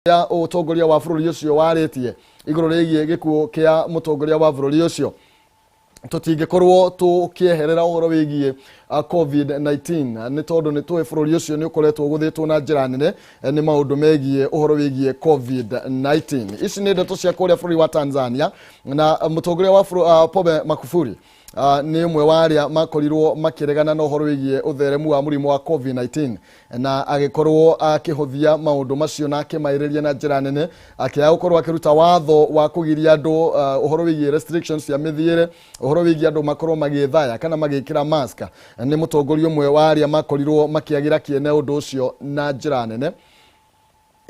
Ya ũtongoria wa bũrũri ũcio warĩtie igũrũ rĩgiĩ gĩkuũ kĩa mũtongoria wa bũrũri ũcio. Tũtingĩkorwo tũkĩeherera ũhoro wĩgiĩ COVID-19, nĩ tondũ nĩ tũĩ bũrũri ũcio nĩ ũkoretwo ũgũthĩtwo na njĩra nene nĩ maũndũ megiĩ ũhoro wĩgiĩ COVID-19. Ici nĩ ndeto cia kũrĩa bũrũri wa Tanzania, na mũtongoria wa Pombe Magufuli nĩ ũmwe wa arĩa makorirwo makĩregana na ũhoro wĩgiĩ ũtheremu wa mũrimũ wa COVID-19, na agĩkorwo akĩhũthia maũndũ macio na akĩmaĩrĩria na njĩra nene, akĩaga gũkorwo akĩruta watho wa kũgiria andũ, ũhoro wĩgiĩ restrictions cia mĩthiĩre, ũhoro wĩgiĩ andũ makorwo magĩthaya kana magĩkĩra mask. Nĩ mũtongoria ũmwe wa arĩa makorirwo makĩagĩra kĩene ũndũ ũcio na njĩra nene,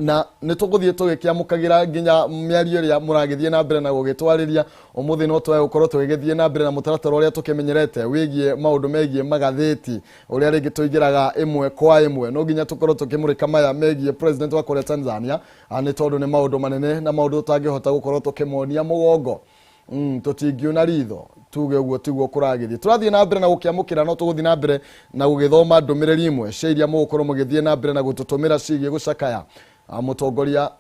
na nĩ tũgũthiĩ tũgĩkĩamũkagĩra nginya mĩario ĩrĩa mũragĩthiĩ na mbere na gũgĩtwarĩria ũmũthĩ. No twage gũkorwo tũgĩgĩthiĩ na mbere na mũtaratara ũrĩa tũkĩmenyerete wĩgiĩ maũndũ megiĩ magathĩti, ũrĩa rĩngĩ tũingĩraga ĩmwe kwa ĩmwe. No nginya tũkorwo tũkĩmũrĩka maya megiĩ president wa kũrĩa Tanzania, nĩ tondũ nĩ maũndũ manene na maũndũ tũtangĩhota gũkorwo tũkĩmonia mũgongo, tũtingiuna ritho tuge ũguo tiguo kũragĩthiĩ. Tũrathiĩ na mbere na gũkĩamũkĩra, no tũgũthiĩ na mbere na gũgĩthoma ndũmĩrĩri imwe cia iria mũgũkorwo mũgĩthiĩ na mbere na gũtũtũmĩra ciĩgiĩ gũcakaya mũtongoria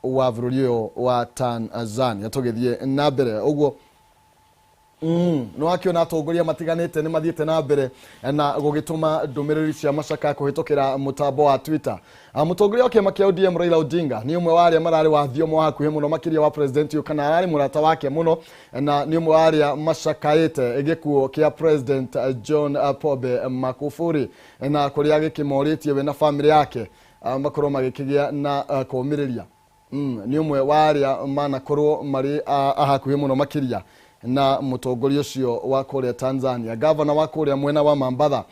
wa bũrũri ũyũ wa Tanzania. Tũgĩthiĩ na mbere ũguo, nĩ wakĩona atongoria matiganĩte nĩ mathiĩte na mbere na gũgĩtũma ndũmĩrĩri cia macaka kũhĩtũkĩra mũtambo wa Twitter. Mũtongoria wa kĩama kĩa ODM Raila Odinga nĩ ũmwe wa arĩa mararĩ wa thiomo wa hakuhĩ mũno makĩria wa president ũyũ, kana ararĩ mũrata wake mũno, na nĩ ũmwe wa arĩa macakaĩte gĩkuũ kĩa President John Pombe Magufuli, na kũrĩa gĩkĩmorĩtie we na famĩlĩ yake makorwo magĩkĩgĩa na kũũmĩrĩria. Nĩ ũmwe wa arĩa manakorwo marĩ a hakuhĩ mũno makĩria na mũtongoria ũcio wa kũrĩa Tanzania. Gavana wa kũrĩa mwena wa Mambatha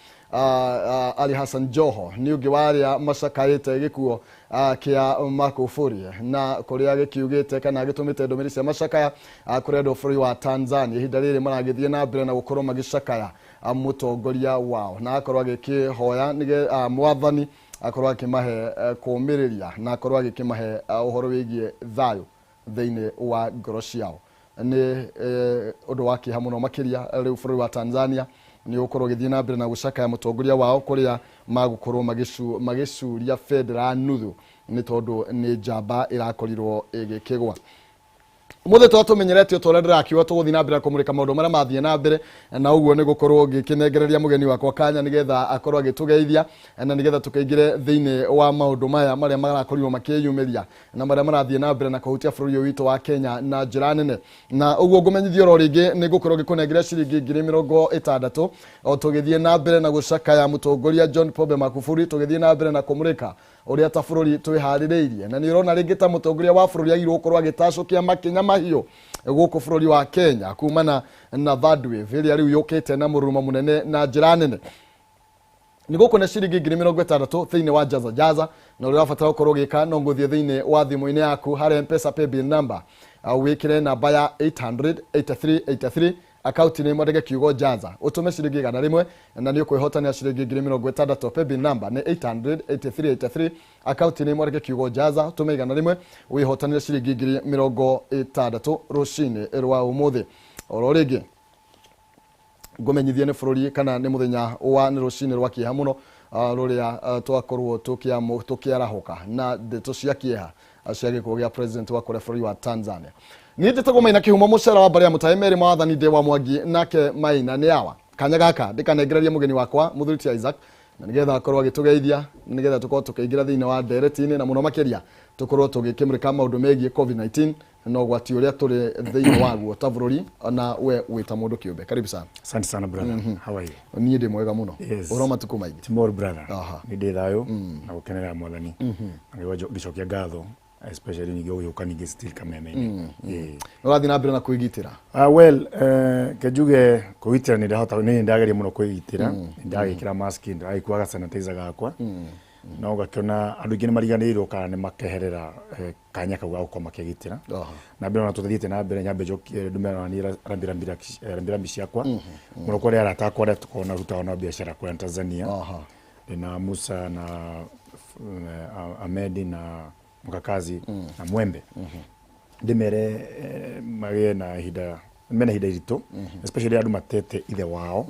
Ali Hassan Joho nĩ ũngĩ wa arĩa macakaĩte gĩkuo kĩa Magufuli, na kũrĩa gĩkiugĩte kana gĩtũmĩte ndũmĩrĩri cia macakaya kũrĩ andũ a bũrũri wa Tanzania ihinda rĩrĩ maragĩthiĩ na mbere na gũkorwo magĩcakaya mũtongoria wao, na akorwo agĩkĩhoya mwathani akorwo akĩmahe kũũmĩrĩria na akorwo agĩkĩmahe ũhoro wĩgiĩ thayũ thĩinĩ wa ngoro ciao. Nĩ ũndũ wa kĩeha mũno makĩria. Rĩu bũrũri wa Tanzania nĩ ũgũkorwo ũgĩthiĩ na mbere na gũcakaya mũtongoria wao, kũrĩa magũkorwo magĩcuria bendera nuthu, nĩ tondũ nĩ njamba ĩrakorirwo ĩgĩkĩgwa. Mũthĩ twa tũmenyerete ũrĩa ndĩrakiuga, tũgũthiĩ na mbere na kũmũrĩka maũndũ marĩa mathiĩ na mbere, na ũguo nĩ gũkorwo ngĩkĩnengereria mũgeni wakwa kanya nĩgetha akorwo agĩtũgeithia na nĩgetha tũkĩingĩre thĩinĩ wa maũndũ maya marĩa marakorirwo makĩyumĩria na marĩa marathiĩ na mbere na kũhutia bũrũri ũyũ witũ wa Kenya na njĩra nene. Na ũguo ngũmenyithia oro rĩngĩ, nĩ ngũkorwo ngĩkũnengera ciringi 60,000 o tũgĩthiĩ na mbere na gũcakaya mũtongoria John Pombe Magufuli, tũgĩthiĩ na mbere na kũmũrĩka ũrĩa ta bũrũri twĩharĩrĩirie. Na nĩ ũrona rĩngĩ ta mũtongoria wa bũrũri agĩrĩirwo gũkorwo agĩtacũkia makinya mahiũ gũkũ bũrũri wa Kenya kumana na third wave ĩrĩa rĩu yũkĩte na mũrurumo mũnene na njĩra nene. Nĩ gũkũ ciringi 60,000 thĩinĩ wa Jaza Jaza, na ũrĩa ũrabatara gũkorwo ũgĩka no gũthiĩ thĩinĩ wa thimũ-inĩ yaku harĩa M-Pesa paybill number, wĩkĩre namba ya 88383, akaunti nĩ mwandĩke kiugo Jaza, ũtũme ciringi 100, na nĩ ũkwĩhotanĩra ciringi 60,000. Paybill number nĩ 88383, akaunti nĩ mwandĩke kiugo Jaza, ũtũme 100, wĩhotanĩre ciringi 60,000 rũcinĩ rwa ũmũthĩ. Oro rĩngĩ ngũmenyithie nĩ bũrũri kana nĩ mũthenya wa nĩ rũcinĩ rwa kĩeha mũno, rũrĩa twakorwo tũkĩarahũka na ndeto cia kĩeha cia gĩkuũ gĩa president wa kũrĩa bũrũri wa Tanzania. Niĩ njĩtagwo Maina Kĩhumo, mũcera wa mbarĩ ya mũtahe merĩ mawathani, ndĩ wa Mwangi nake Maina nĩ awa. Kanya gaka ndĩkanengererie mũgeni wakwa mũthuri ti Isaac, na nĩgetha akorwo agĩtũgeithia, nĩgetha tũkorwo tũkĩingĩra thĩinĩ wa ndereti-inĩ, na mũno makĩria tũkorwo tũgĩkĩmũrĩka maũndũ megiĩ COVID-19 na ũgwati ũrĩa tũrĩ thĩinĩ waguo ta bũrũri na we wĩ ta mũndũ kĩũmbe. Karibu sana. Asante sana, brother. How are you? Niĩ ndĩ mwega mũno. Yes. Ũhoro matukũ maingĩ? Timor, brother. Aha. Nĩ ndĩ thayũ na gũkenera mwathani. Na ngĩcokia ngatho especially ningĩ ũgĩũka ningĩ still kameme-inĩ. Nĩ ũrathiĩ na mbere na kwĩgitĩra? Well, kenjuge kwĩgitĩra nĩ ndahota, nĩ ndageria mũno kwĩgitĩra. Nĩ ndagĩkĩra mask, ndĩragĩkuaga sanitizer gakwa. No ũgakĩona andũ aingĩ nĩ mariganĩirwo kana nĩ makeherera kanya kau ga gũkorwo makĩgitĩra. Na mbere ona tũthiĩte na mbere, nyambe njokie ndũmĩre ona niĩ rambirambi ciakwa mũno kũrĩ arata akwa arĩa tũkoragwo na rutaga nao biacara kũrĩa Tanzania. Ndĩna Musa na Ahmed na Mkakazi na Mwembe, ndĩmere magĩe na ihinda Mena ihinda iritũ, especially andũ matete ithe wao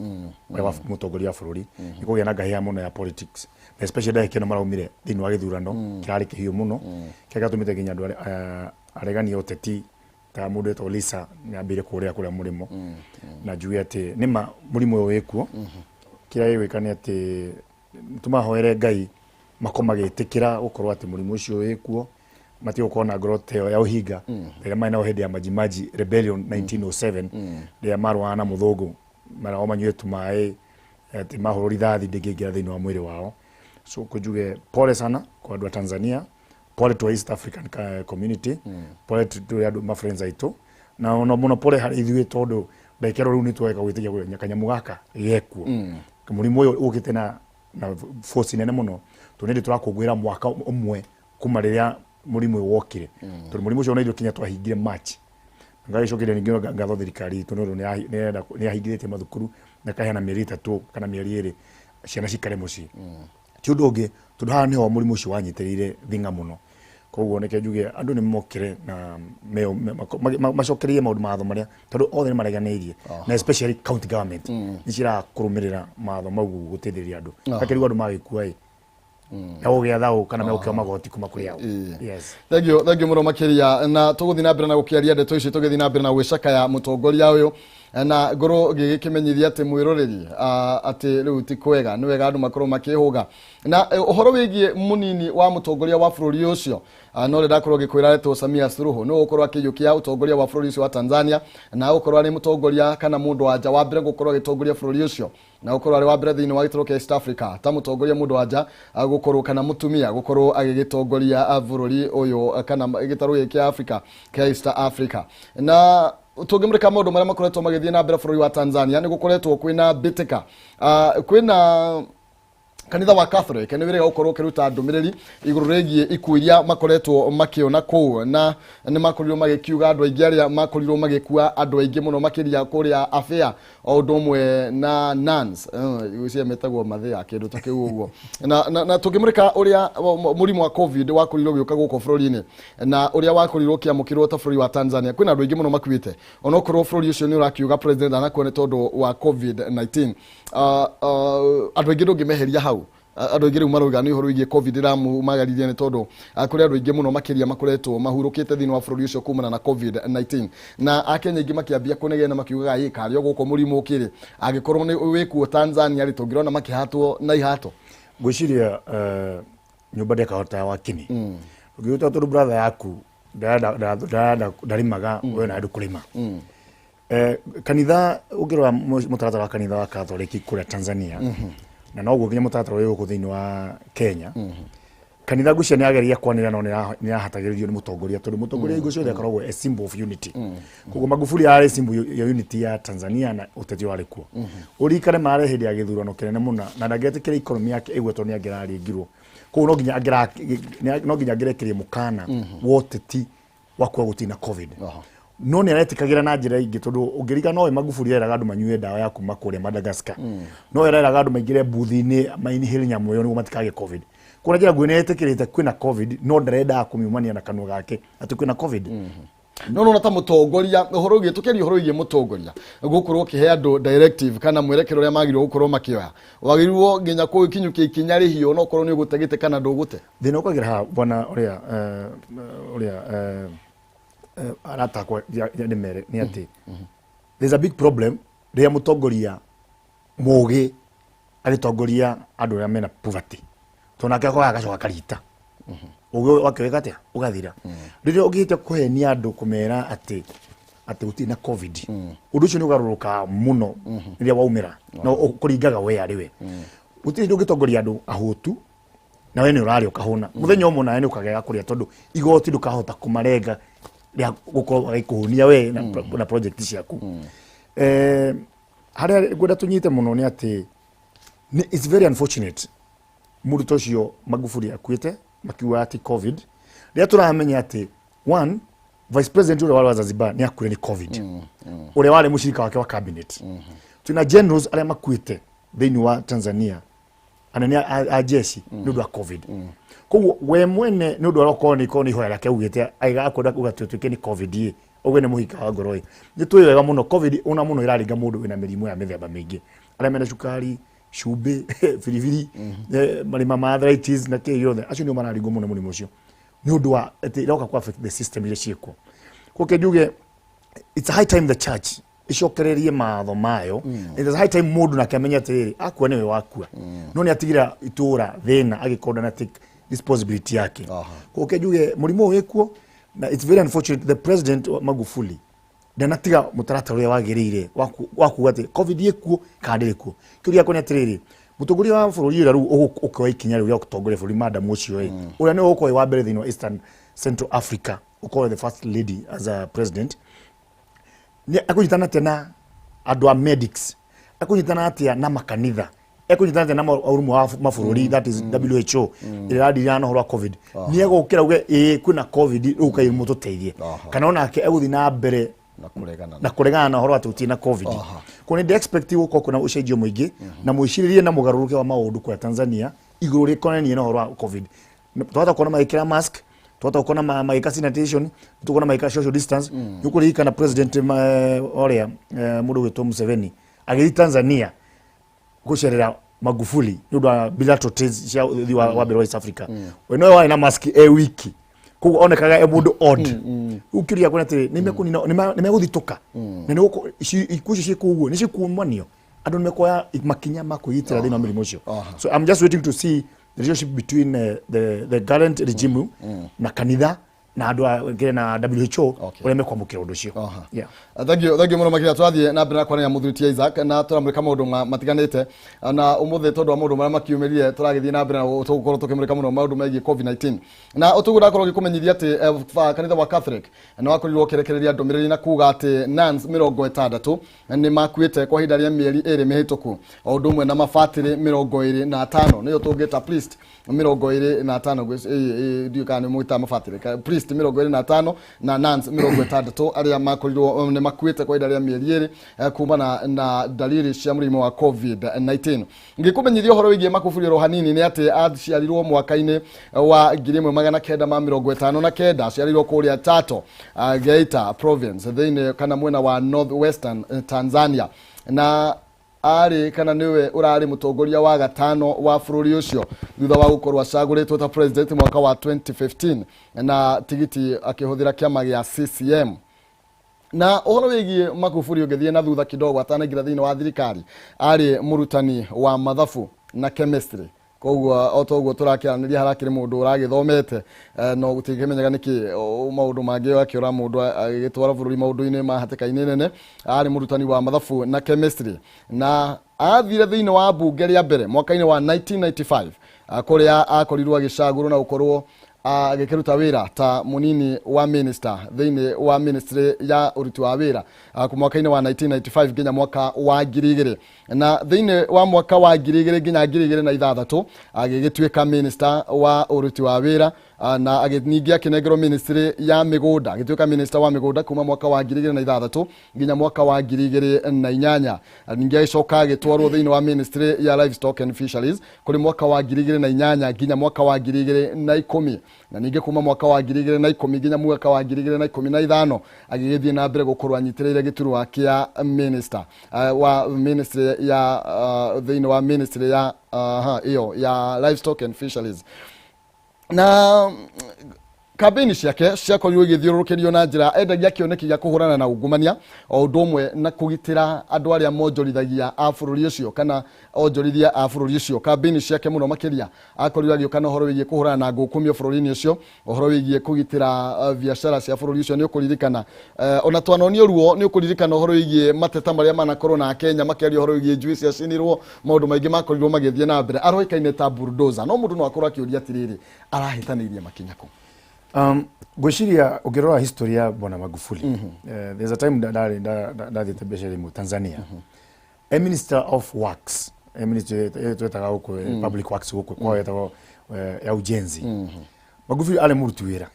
ũrĩa wa mũtongoria wa bũrũri. Nĩ kũgĩa na ngahĩha mũno ya politics, na especially ndagĩka ĩno maraumire thĩinĩ wa gĩthurano kĩrarĩ kĩhiũ mũno, kĩrĩa gĩatũmĩte nginya andũ aregani a ũteti ta mũndũ wetagwo Lisa nĩ ambĩire kũrĩa kũrĩa mũrĩmo. Na njuge atĩ nĩma mũrimũ ũyũ wĩkuo. Kĩrĩa gĩgwĩka nĩ atĩ tũmahoere Ngai makorwo magĩtĩkĩra gũkorwo atĩ mũrimũ ũcio wĩkuo, matige gũkorwo na ngoro ta ĩyo ya ũhinga ĩrĩa marĩ nayo hĩndĩ ya Majimaji Rebellion 1907, rĩrĩa marũaga na mũthũngũ maragwo manyue tũmaĩ atĩ mahũrwo rithathi ndĩngĩingĩra thĩinĩ wa mwĩrĩ wao. So kũnjuge pole sana kwa andũ a Tanzania, pole to East African community, pole to andũ ma friends aitũ, na ona mũno pole harĩ ithuĩ, tondũ ndagĩka ĩno rĩu nĩ tweka gwĩtĩkia kũrĩa kanyamũ gaka gekuo. Mũrimũ ũyũ ũkĩte na force nene mũno, tondũ nĩ tũrakũngũĩra mwaka ũmwe kuma rĩrĩa mũrimũ ũyũ wokire, tondũ mũrimũ ũcio ona ithuĩ Kenya twahingire March. Ngagĩcokeria ningĩ ngatho thirikari itũ nĩ ũndũ nĩ yahingĩrĩtie mathukuru na ĩkaheana mĩeri 3 kana mĩeri 2 ciana cikare mũciĩ. Ti ũndũ ũngĩ, tondũ haha nĩho mũrimũ ũcio wanyitĩrĩire thing'a mũno. Koguo nĩkĩo njuge andũ nĩ mokĩre na macokererie maũndũ mawatho marĩa, tondũ othe nĩ mareganĩirie, na especially county government nĩ cirakũrũmĩrĩra mawatho mau gũteithĩrĩria andũ. Gakĩrigwo andũ magĩkua ĩ megũgĩa thaũ kana megũkĩo magoti kuma kũrĩ ao. Yes. Thank you, thank you mũno makĩria. Na tũgũthiĩ na mbere na gũkĩaria ndeto ici, tũgĩthiĩ na mbere na gwĩcakaya mũtongoria ũyũ, na ngorwo ngĩgĩkĩmenyithia atĩ mwĩroreri atĩ rĩu ti kwega, nĩ wega andũ makorwo makĩhũga na ũhoro wĩgiĩ mũnini wa mũtongoria wa bũrũri ũcio. No rĩ ndakorwo ngĩkwĩra etwo Samia Suluhu, nĩ gũkorwo akĩiyũkia ũtongoria wa bũrũri ũcio wa Tanzania, na gũkorwo arĩ mũtongoria kana mũndũ wa nja wa mbere gũkorwo agĩtongoria bũrũri ũcio, na gũkorwo arĩ wa mbere thĩinĩ wa gĩtarũ kĩa East Africa ta mũtongoria mũndũ wa nja gũkorwo kana mũtumia gũkorwo agĩgĩtongoria bũrũri ũyũ kana gĩtarũ gĩkĩ kĩa Africa kĩa East Africa. Na tũngĩmũrĩka maũndũ marĩa makoretwo magĩthiĩ na mbere bũrũri wa Tanzania, nĩ gũkoretwo kwĩna mbĩtĩka. Kwĩna kanitha wa Catholic nĩ wĩrĩga gũkorwo ũkĩruta ndũmĩrĩri igũrũ rĩgiĩ ikuũ iria makoretwo makĩona kũu, na nĩ makorirwo magĩkiuga andũ aingĩ arĩa makorirwo magĩkua, andũ aingĩ mũno makĩria kũrĩa Afia o ũndũ ũmwe na nuns, gwĩciria metagwo mathĩa, kĩndũ ta kĩu ũguo. Na tũngĩmũrĩka ũrĩa mũrimũ wa COVID wakorirwo ũgĩũka gũkũ bũrũri-inĩ na ũrĩa wakorirwo ũkĩamũkĩrwo ta bũrũri wa Tanzania, kwĩna andũ aingĩ mũno makuĩte, onokorwo bũrũri ũcio nĩ ũrakiuga president anakua nĩ tondũ wa COVID-19. Andũ aingĩ ndũngĩmeheria hau. Andũ aingĩ rĩu marauga nĩ ũhoro wĩgiĩ COVID ĩramumagaririe, nĩ tondũ kũrĩ andũ aingĩ mũno makĩria makoretwo mahurũkĩte thĩinĩ wa bũrũri ũcio kumana na COVID-19, na akenya aingĩ makĩambia kũnegena makiugaga ĩ karĩ o gũkũ mũrimũ ũkĩrĩ angĩkorwo nĩ wĩkuo Tanzania rĩ, tũngĩrona makĩhatwo na ihato. Ngwĩciria nyũmba ndĩkahota wakini ũngĩgĩtua, tondũ brother yaku ndarĩmaga, we nawe ndũkũrĩma. Kanitha ũngĩrora mũtaratara wa kanitha wa Katholiki kũrĩa Tanzania, na noguo nginya mũtaratara ũyũ gũkũ thĩinĩ wa Kenya, kanitha ngwĩciria nĩ ageria kwanĩrĩra, no nĩ yahatagĩrĩrio nĩ mũtongoria, tondũ mũtongoria hingo ciothe akoragwo a symbol of unity. Koguo Magufuli arĩ symbol ya unity ya Tanzania na ũteti warĩ kuo. Ũririkane marĩ hĩndĩ ya gĩthurano kĩnene mũno, na ndangĩetĩkĩra economy yake ĩgwe, tondũ nĩ angĩraringirwo. Koguo no nginya angĩrekerie mũkana wa ũteti wa kuga gũtirĩ na COVID, no nĩ aretĩkagĩra na njĩra ingĩ, tondũ ũngĩririkana nowe Magufuli eraga andũ manyue ndawa ya kuma kũrĩa Madagascar, no ereraga andũ maingĩre mbuthi-inĩ mainhale nyamũ ĩyo nĩguo matikagĩe COVID. Kuna njĩra nguhĩ nĩ etĩkĩrĩte kwĩna COVID, no ndarendaga kũmiumania na kanua gake atĩ kwĩna COVID. No nona ta mũtongoria, ũhoro wĩgiĩ, tũkĩaria ũhoro wĩgiĩ mũtongoria gũkorwo ũkĩhe andũ directive kana mwerekero ũrĩa magĩrĩirwo gũkorwo makĩoya, wagĩrĩirwo nginya kũkinyũkia ikinya rĩhiũ, no korwo nĩ ũgũte gĩtĩ kana ndũgũte. Thĩna ũkagĩra haha, bwana ũrĩa ũrĩa aratakwa ndĩmere nĩ atĩ there's a big problem rĩrĩa mũtongoria mũgĩ agĩtongoria andũ arĩa mena poverty, tondũ nake akoya agacoka akarita ũgĩ wake wĩka atĩa ũgathira. Rĩrĩa ũngĩhĩtia kũhenia andũ kũmera atĩ gũtirĩ na COVID, ũndũ ũcio nĩ ũgarũrũkaga mũno rĩrĩa waumĩra na kũringaga we arĩ we. Gũtirĩ hĩndĩ ũngĩtongoria andũ ahũtu na we nĩ ũrarĩa ũkahũna. Mũthenya ũmwe nawe nĩ ũkagega kũrĩa, tondũ igoti ndũkahota kũmarenga rĩa gũkorwo agĩkũhũnia we na project ciaku. Harĩa ngwenda tũnyite mũno nĩ atĩ it's very unfortunate mũndũ ta ũcio Magufuli akuĩte makiuga atĩ COVID, rĩrĩa tũramenya atĩ one vice president ũrĩa warĩ wa Zanzibar nĩ akuire nĩ COVID, ũrĩa warĩ mũcirika wake wa cabinet. Twĩna generals arĩa makuĩte thĩinĩ wa Tanzania. Anene a jeshi nĩ ũndũ wa COVID. Koguo we mwene nĩ ũndũ wa okorwo nĩ korwo nĩ ihoya rĩake augĩte aiga akwenda kuga tutuĩke nĩ COVID ĩ ũguo nĩ mũhika wa ngoro ĩ. Nĩ tũĩ wega mũno COVID ona mũno ĩraringa mũndũ wĩna mĩrimũ ya mĩthemba mĩingĩ, arĩa mena cukari, cumbĩ, biribiri, marima ma arthritis na kĩ gĩothe, acio nĩo mararingwo mũno mũrimũ ũcio nĩ ũndũ wa atĩ ĩroka ku affect the system iria ciĩkuo. Koguo kĩ njuge, it's a high time the church icokererie matho mayo. It's a high time mũndũ nake amenye atĩrĩrĩ, akua nĩwe wakua, no nĩ atigĩra itũra thĩna agĩkorwo ndana take responsibility yake. Koguo kĩ njuge, mũrimũ ũyũ wĩkuo na it's very unfortunate the president wa Magufuli ndanatiga mũtaratara ũrĩa wagĩrĩire wa kuga atĩ COVID ĩkuo kana ndĩrĩ kuo. Kĩũria gĩakwa nĩ atĩrĩrĩ, mũtongoria wa bũrũri ũrĩa rĩu ũkoya ikinya rĩu rĩa gũtongoria bũrũri, madam ũcio ĩ, ũrĩa nĩwe ũgũkorwo wĩ wa mbere thĩinĩ wa Eastern Central Africa ũkorwo the first lady as a president, nĩ ekũnyitana atĩa na andũ a medics, ekũnyitana atĩa na makanitha, ekũnyitana atĩa na ũrũmwe wa mabũrũri, that is WHO ĩrĩa ĩradirana na ũhoro wa COVID? Nĩ egũkĩra uge ĩĩ kwĩna COVID, rĩu kai mũtũteithie, kana onake egũthiĩ na mbere na kũregana na kũregana na ũhoro atĩ gũtirĩ na COVID? Koguo nĩ expect gũkorwo kwĩna ũcenjio mũingĩ na mwĩcirĩrie na mũgarũrũke wa maũndũ kũrĩa Tanzania igũrũ rĩkonainie na ũhoro wa COVID. Twahota kuona magĩkĩra mask, twahota kuona magĩka sanitation, tukuona magĩka social distance. Nĩ ũkũririkana president ũrĩa mũndũ ũgwĩtwo Museveni agĩthiĩ Tanzania gũcerera Magufuli nĩ ũndũ wa bilateral trades cia ũthii wa mbere wa East Africa, we nowe warĩ na mask e wiki, koguo onekaga e mũndũ odd. Rĩu kĩũria gĩakwa nĩ atĩrĩ, nĩ mekũnina, nĩ megũthitũka na nĩ ikuũ icio ciĩkũu ũguo nĩ cikuumanio, andũ nĩ mekuoya makinya ma kwĩgitĩra thĩinĩ wa mĩrimũ ũcio. So I'm just waiting to see the relationship between the current regime na kanitha na andũ a kĩrĩa na WHO ũrĩa mekwamũkĩra ũndũ ũcio. Yeah. Thank you, thank you mũno makĩria. Tũrathiĩ na mbere na kwaria na mũthuri ti Isaac na tũramũrĩka maũndũ matiganĩte na ũmũthĩ tondũ wa maũndũ marĩa makiumĩrire, tũragĩthiĩ na mbere na tũgũkorwo tũkĩmũrĩka mũno maũndũ megiĩ COVID-19. Na ũtũguo ndakorwo ngĩkũmenyithia atĩ kanitha wa Catholic nĩ wakorirwo ũkĩrekereria ndũmĩrĩri na kuga atĩ nuns 60 nĩ makuĩte kwa ihinda rĩa mĩeri 2 mĩhĩtũku, o ũndũ ũmwe na mabatĩrĩ 25, nĩyo tũngĩta priest 25. Ndiũĩ kana nĩ mũgĩtaga mabatĩrĩ, priest 25 na nuns 60 arĩa makorirwo nĩ makuĩte kwa ihinda rĩa mĩeri 2 kumana na dalili cia mũrimũ wa COVID-19. Ngĩkũmenyithia ũhoro wĩgiĩ Magufuli oro hanini nĩ atĩ aciarirwo mwaka-inĩ wa 1959, aciarirwo kũrĩa Chato, Geita province, thĩinĩ kana mwena wa North Western Tanzania, na arĩ kana nĩwe ũrarĩ mũtongoria wa gatano wa bũrũri ũcio thutha wa gũkorwo acagũrĩtwo ta president mwaka wa 2015 na tigiti akĩhũthĩra kĩama gĩa CCM. Na ũhoro wĩgiĩ Magufuli ũngĩthiĩ na thutha kidogo, atanaingĩra thĩinĩ wa thirikari arĩ mũrutani wa mathabu na chemistry. Koguo o ta ũguo tũrakĩaranĩria, harakĩrĩ mũndũ ũragĩthomete, no gũtingĩmenyeka nĩkĩ maũndũ mangĩ akĩora mũndũ agĩtwara bũrũri maũndũ-inĩ ma hatĩka-inĩ nene. Arĩ mũrutani wa mathabu na chemistry na athire thĩinĩ wa mbunge rĩa mbere mwaka-inĩ wa 1995, kũrĩa akorirwo agĩcagũrwo na gũkorwo agĩkĩruta wĩra ta mũnini wa minister thĩinĩ wa ministry ya ũruti wa wĩra mwaka-inĩ wa 1995 nginya mwaka wa 2000, na thĩinĩ wa mwaka wa 2000 nginya 2006 agĩgĩtuĩka minister wa ũruti wa wĩra, na ningĩ akĩnengerwo ministry ya mĩgũnda, agĩtuĩka minister wa mĩgũnda kuma mwaka wa 2006 nginya mwaka wa 2008. Ningĩ agĩcoka agĩtwarwo thĩinĩ wa ministry ya livestock and fisheries kũrĩ mwaka wa 2008 nginya mwaka wa 2010, na ningĩ kuma mwaka wa 2010 nginya mwaka wa 2015 agĩgĩthiĩ na mbere gũkorwo anyitĩrĩire gĩturwa kĩa minister wa ministry ya thĩinĩ wa ministry ya ĩyo ya livestock and fisheries. Na kambĩini ciake ciakorirwo igĩthiũrũrũkĩrio na njĩra endagia kĩoneki gĩa kũhũrana na ungumania o ũndũ ũmwe na kũgitĩra andũ arĩa monjorithagia a bũrũri ũcio kana onjorithia a bũrũri ũcio. Kambĩini ciake mũno makĩria akorirwo agĩũka na ũhoro wĩgiĩ kũhũrana na ngũkũmio bũrũri-inĩ ũcio, ũhoro wĩgiĩ kũgitĩra biacara cia bũrũri ũcio. Nĩ ũkũririkana, ona twanonio ruo, nĩ ũkũririkana ũhoro wĩgiĩ mateta marĩa manakorwo na Kenya makĩaria ũhoro wĩgiĩ njui ciacinirwo, maũndũ maingĩ makorirwo magĩthiĩ na mbere. Aroĩkaine ta bulldozer, no mũndũ no akorwo akĩũria atĩrĩrĩ, arahĩtanĩirie makinya kũ? Ngwĩciria ũngĩrora history ya Bwana Magufuli, there's a time ndarĩ ndathiĩte biacara ĩmwe Tanzania, a minister of works, a minister twetaga gũkũ public works, gũkũ kwao yetagwo ya ujenzi. Magufuli arĩ mũruti wĩra,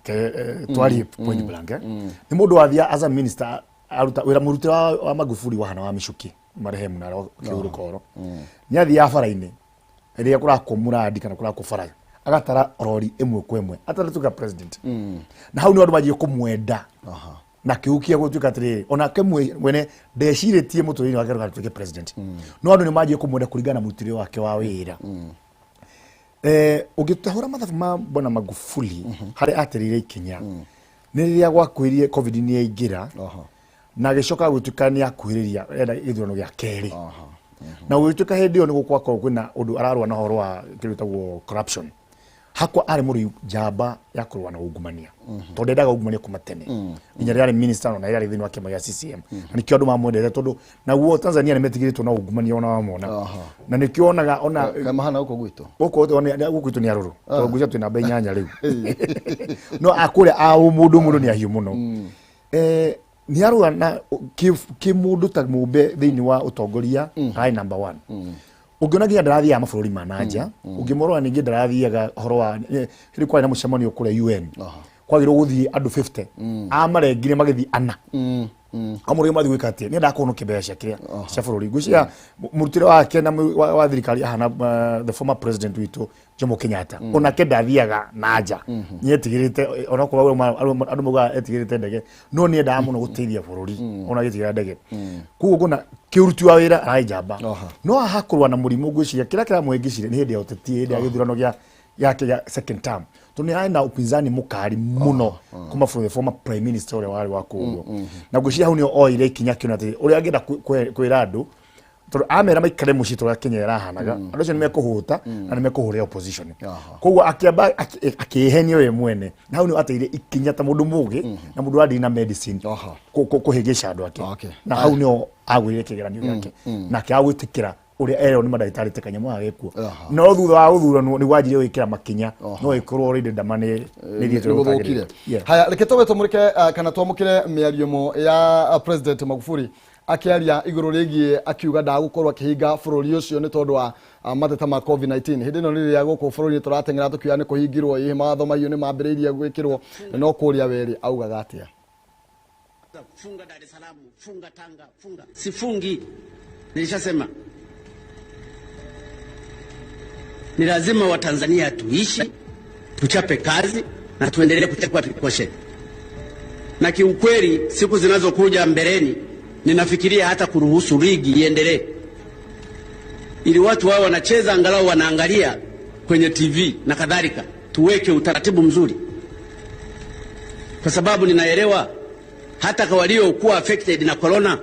twarie point blank, nĩ mũndũ wathia as a minister aruta wĩra. Mũrutĩre wa Magufuli wahana wa Michuki marehemu na kĩhurũka oro, nĩ athiaga bara-inĩ. Rĩrĩa kũrakwo mũrandi kana kũrakwo bara, agatara rori ĩmwe kwa ĩmwe ataratuĩka president. Na hau nĩ andũ manjie kũmwenda na kĩhukia gũtuĩka atĩrĩrĩ, onake mwene ndecirĩtie mũtũrĩre wake ndũgatuĩke president, no andũ nĩ manjie kũmwenda kũringana na mũrutĩre wake wa wĩra. Ũngĩtahũra mathabu ma bwana Magufuli, harĩa atereire ikinya nĩ rĩrĩa gwakuhĩrĩrie COVID nĩ yaingĩra na agĩcoka gũtuĩka nĩ akuhĩrĩria enda gĩthurano gĩa kerĩ, na gũgĩtuĩka hĩndĩ ĩyo nĩ gũkwakorwo kwĩna ũndũ ararũa na ũhoro wa kĩndũ gĩtagwo corruption. Hakwa arĩ mũrũi njamba ya kũrũa na ungumania, tondũ ndendaga ungumania kuma tene, nginya rĩrĩa arĩ minister ona rĩrĩa arĩ thĩinĩ wa kĩama gĩa CCM. Na nĩkĩo andũ mamwendete, tondũ naguo Tanzania nĩ metigĩrĩtwo na ungumania ona wamona, na nĩkĩo onaga ona Kaĩ mahana gũkũ gwitũ? Gũkũ gwitũ nĩ arũrũ, tondũ ngwĩciria twĩ namba 8 rĩu, no akũrĩa a mũndũ mũndũ nĩ ahiũ mũno. Nĩ arũa na kĩ mũndũ ta mũmbe thĩinĩ wa ũtongoria, arĩ number one. Ũngĩona nginya ndarathiaga mabũrũri ma na nja, ũngĩmũrora ningĩ ndarathiaga ũhoro wa hĩndĩ kwarĩ na mũcemanio kũrĩa UN, kwagĩrĩirwo gũthiĩ andũ 50, amarengire magĩthiĩ ana. Amũrĩ mathiĩ gwĩka atĩa? Nĩ endaga kũhonokia mbeca cia kĩrĩa cia bũrũri. Ngwĩciria mũrutĩre wake na wa thirikari ahana the former president witũ Jomo Kenyatta. Onake ndathiaga na nja, nĩ etigĩrĩte, onokorwo andũ maugaga etigĩrĩte ndege, no nĩ endaga mũno gũteithia bũrũri ona agĩtigĩra ndege. Koguo nguona kĩũruti wa wĩra ararĩ njamba, no haha kũrũa na mũrimũ, ngwĩciria kĩrĩa kĩramũhĩngĩcire nĩ hĩndĩ ya ũteti, hĩndĩ ya gĩthurano gĩa yake gĩa second term, tondũ nĩ arĩ na upinzani mũkari mũno kuma from the former prime minister ũrĩa warĩ wa kũu ũguo. Na ngwĩciria hau nĩho oire ikinya, akĩona atĩ ũrĩa angĩenda kwĩra andũ, tondũ amera maikare mũciĩ tũrĩa Kenya ĩrahanaga, andũ acio nĩ mekũhũta na nĩ mekũhũrĩra opposition. Koguo akĩamba akĩĩhenia we mwene, na hau nĩho ateire ikinya ta mũndũ mũgĩ na mũndũ ũrathiĩ na medicine kũhĩngĩca andũ ake. Na hau nĩho agwĩrire kĩgeranio gĩake na akĩaga gwĩtĩkĩra ũrĩa erwo nĩ mandagĩtarĩ ta kanyamũ gaka gĩkuo. No thutha wa gũthuranwo nĩguo anjirie gwĩkĩra makinya, no ĩkorwo already ndama nĩ thiĩte nĩ gũthũkire. Haya, reke tũbe tũmũrĩke kana twamũkĩre mĩario ĩmwe ya President Magufuli akĩaria igũrũ rĩgiĩ akiuga ndagũkorwo akĩhinga bũrũri ũcio nĩ tondũ wa mateta ma COVID-19. Hĩndĩ ĩno nĩ rĩrĩa gũkũ bũrũri-inĩ tũrateng'era tũkiuga nĩ kũhingirwo, ĩ mawatho mahiũ nĩ mambĩrĩirie gwĩkĩrwo, no kũrĩa werĩ augaga atĩa? Funga Dar es Salaam, funga Tanga, funga. Sifungi. Nilishasema. Ni lazima Watanzania tuishi, tuchape kazi na tuendelee kuchukua precaution. Na kiukweli siku zinazokuja mbeleni ninafikiria hata kuruhusu ligi iendelee, ili watu wao wanacheza angalau wanaangalia kwenye TV na kadhalika. Tuweke utaratibu mzuri, kwa sababu ninaelewa hata kwa waliokuwa affected na corona,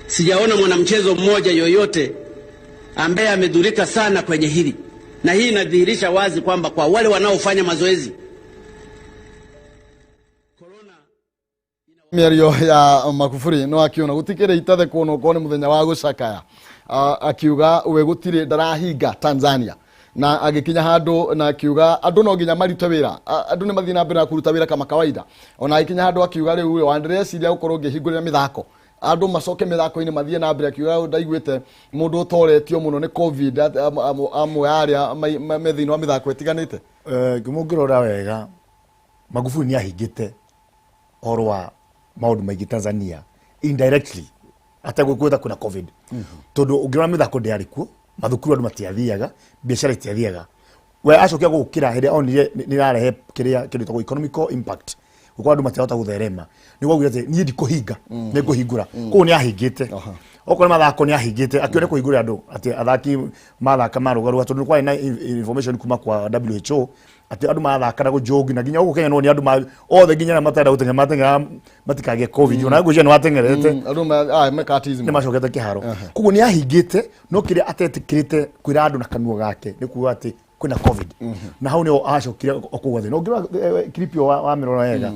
sijaona mwanamchezo mmoja yoyote ambaye amedhurika sana kwenye hili, na hii inadhihirisha wazi kwamba kwa wale wanaofanya mazoezi Mĩario ya Magufuli no akiona gũtikĩrĩ itathekwo no korwo nĩ mũthenya wa gũcakaya. Akiuga we gũtirĩ ndarahinga Tanzania, na agĩkinya handũ na akiuga andũ no nginya marute wĩra. Andũ nĩ mathiĩ na mbere na kũruta wĩra kama kawaida. Ona agĩkinya handũ akiuga rĩu wandereciria gũkorwo ngĩhingũrĩra mĩthako, andũ macoke mĩthako-inĩ mathiĩ na mbere. Akiuga ndaiguĩte mũndũ ũtoretio mũno nĩ COVID amwe arĩa me thĩinĩ wa mĩthako ĩtiganĩte. Ngĩmũngĩrora wega, Magufuli nĩ ahingĩte ũhoro wa maũndũ maingĩ Tanzania indirectly ategũkwĩta kwĩna COVID, tondũ ũngĩrora mĩthako ndĩarĩ kuo, mathukuru andũ matiathiaga, biacara itiathiaga. We acokia gũkĩra hĩndĩ onire nĩ ĩrarehe kĩrĩa kĩndũ gĩtagwo economical impact, gũkorwo andũ matirahota gũtherema, nĩ augire atĩ niĩ ndikũhinga, nĩ ngũhingũra. Koguo nĩ ahingĩte okorwo nĩ mathako, nĩ ahingĩte akione kũhingũrĩra andũ atĩ athaki mathaka marũgarũga, tondũ nĩ kwarĩ na information kuma kwa WHO atĩ andũ mathaka na gũjogi, na nginya gũkũ Kenya no nĩ andũ othe nginya arĩa matarenda gũteng'era mateng'era matikagĩe COVID. Ona ngwĩciria nĩ wateng'erete. Andũ mekatism. Nĩ macokete kĩharo. Koguo nĩ ahingĩte, no kĩrĩa atetĩkĩrĩte kwĩra andũ na kanua gake nĩ kuga atĩ kwĩna COVID, na hau nĩho acokire okũgwa thĩ. No ũngĩrora clip ĩyo wamĩrora wega,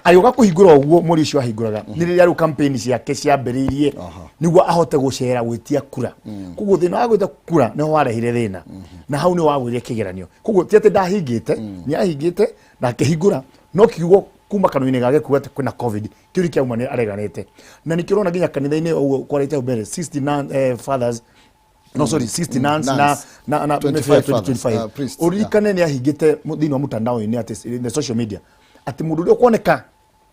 agĩũka kũhingũra ũguo mweri ũcio ahingũraga nĩ rĩrĩa rĩu campaign ciake ciambĩrĩirie, nĩguo ahote gũcera gwĩtia kura. Koguo thĩna wa gwĩtia kura nĩho warehire thĩna, na hau nĩho wagwĩire kĩgeranio. Koguo ti atĩ ndahingĩte, nĩ ahingĩte na akĩhingũra, no kiugo kuma kanua-inĩ gake kuga atĩ kwĩna COVID, kĩu nĩ kĩauma nĩ areganĩte. Na nĩkĩo ũrona nginya kanitha-inĩ ũguo kwarĩte hau mbere 69 fathers, no sorry, 60 nuns na Nuns. na 25 fathers, 25 priests. Ũririkane nĩ ahingĩte thĩinĩ wa mtandao-inĩ atĩ in the social media atĩ mũndũ ũrĩa ũkuoneka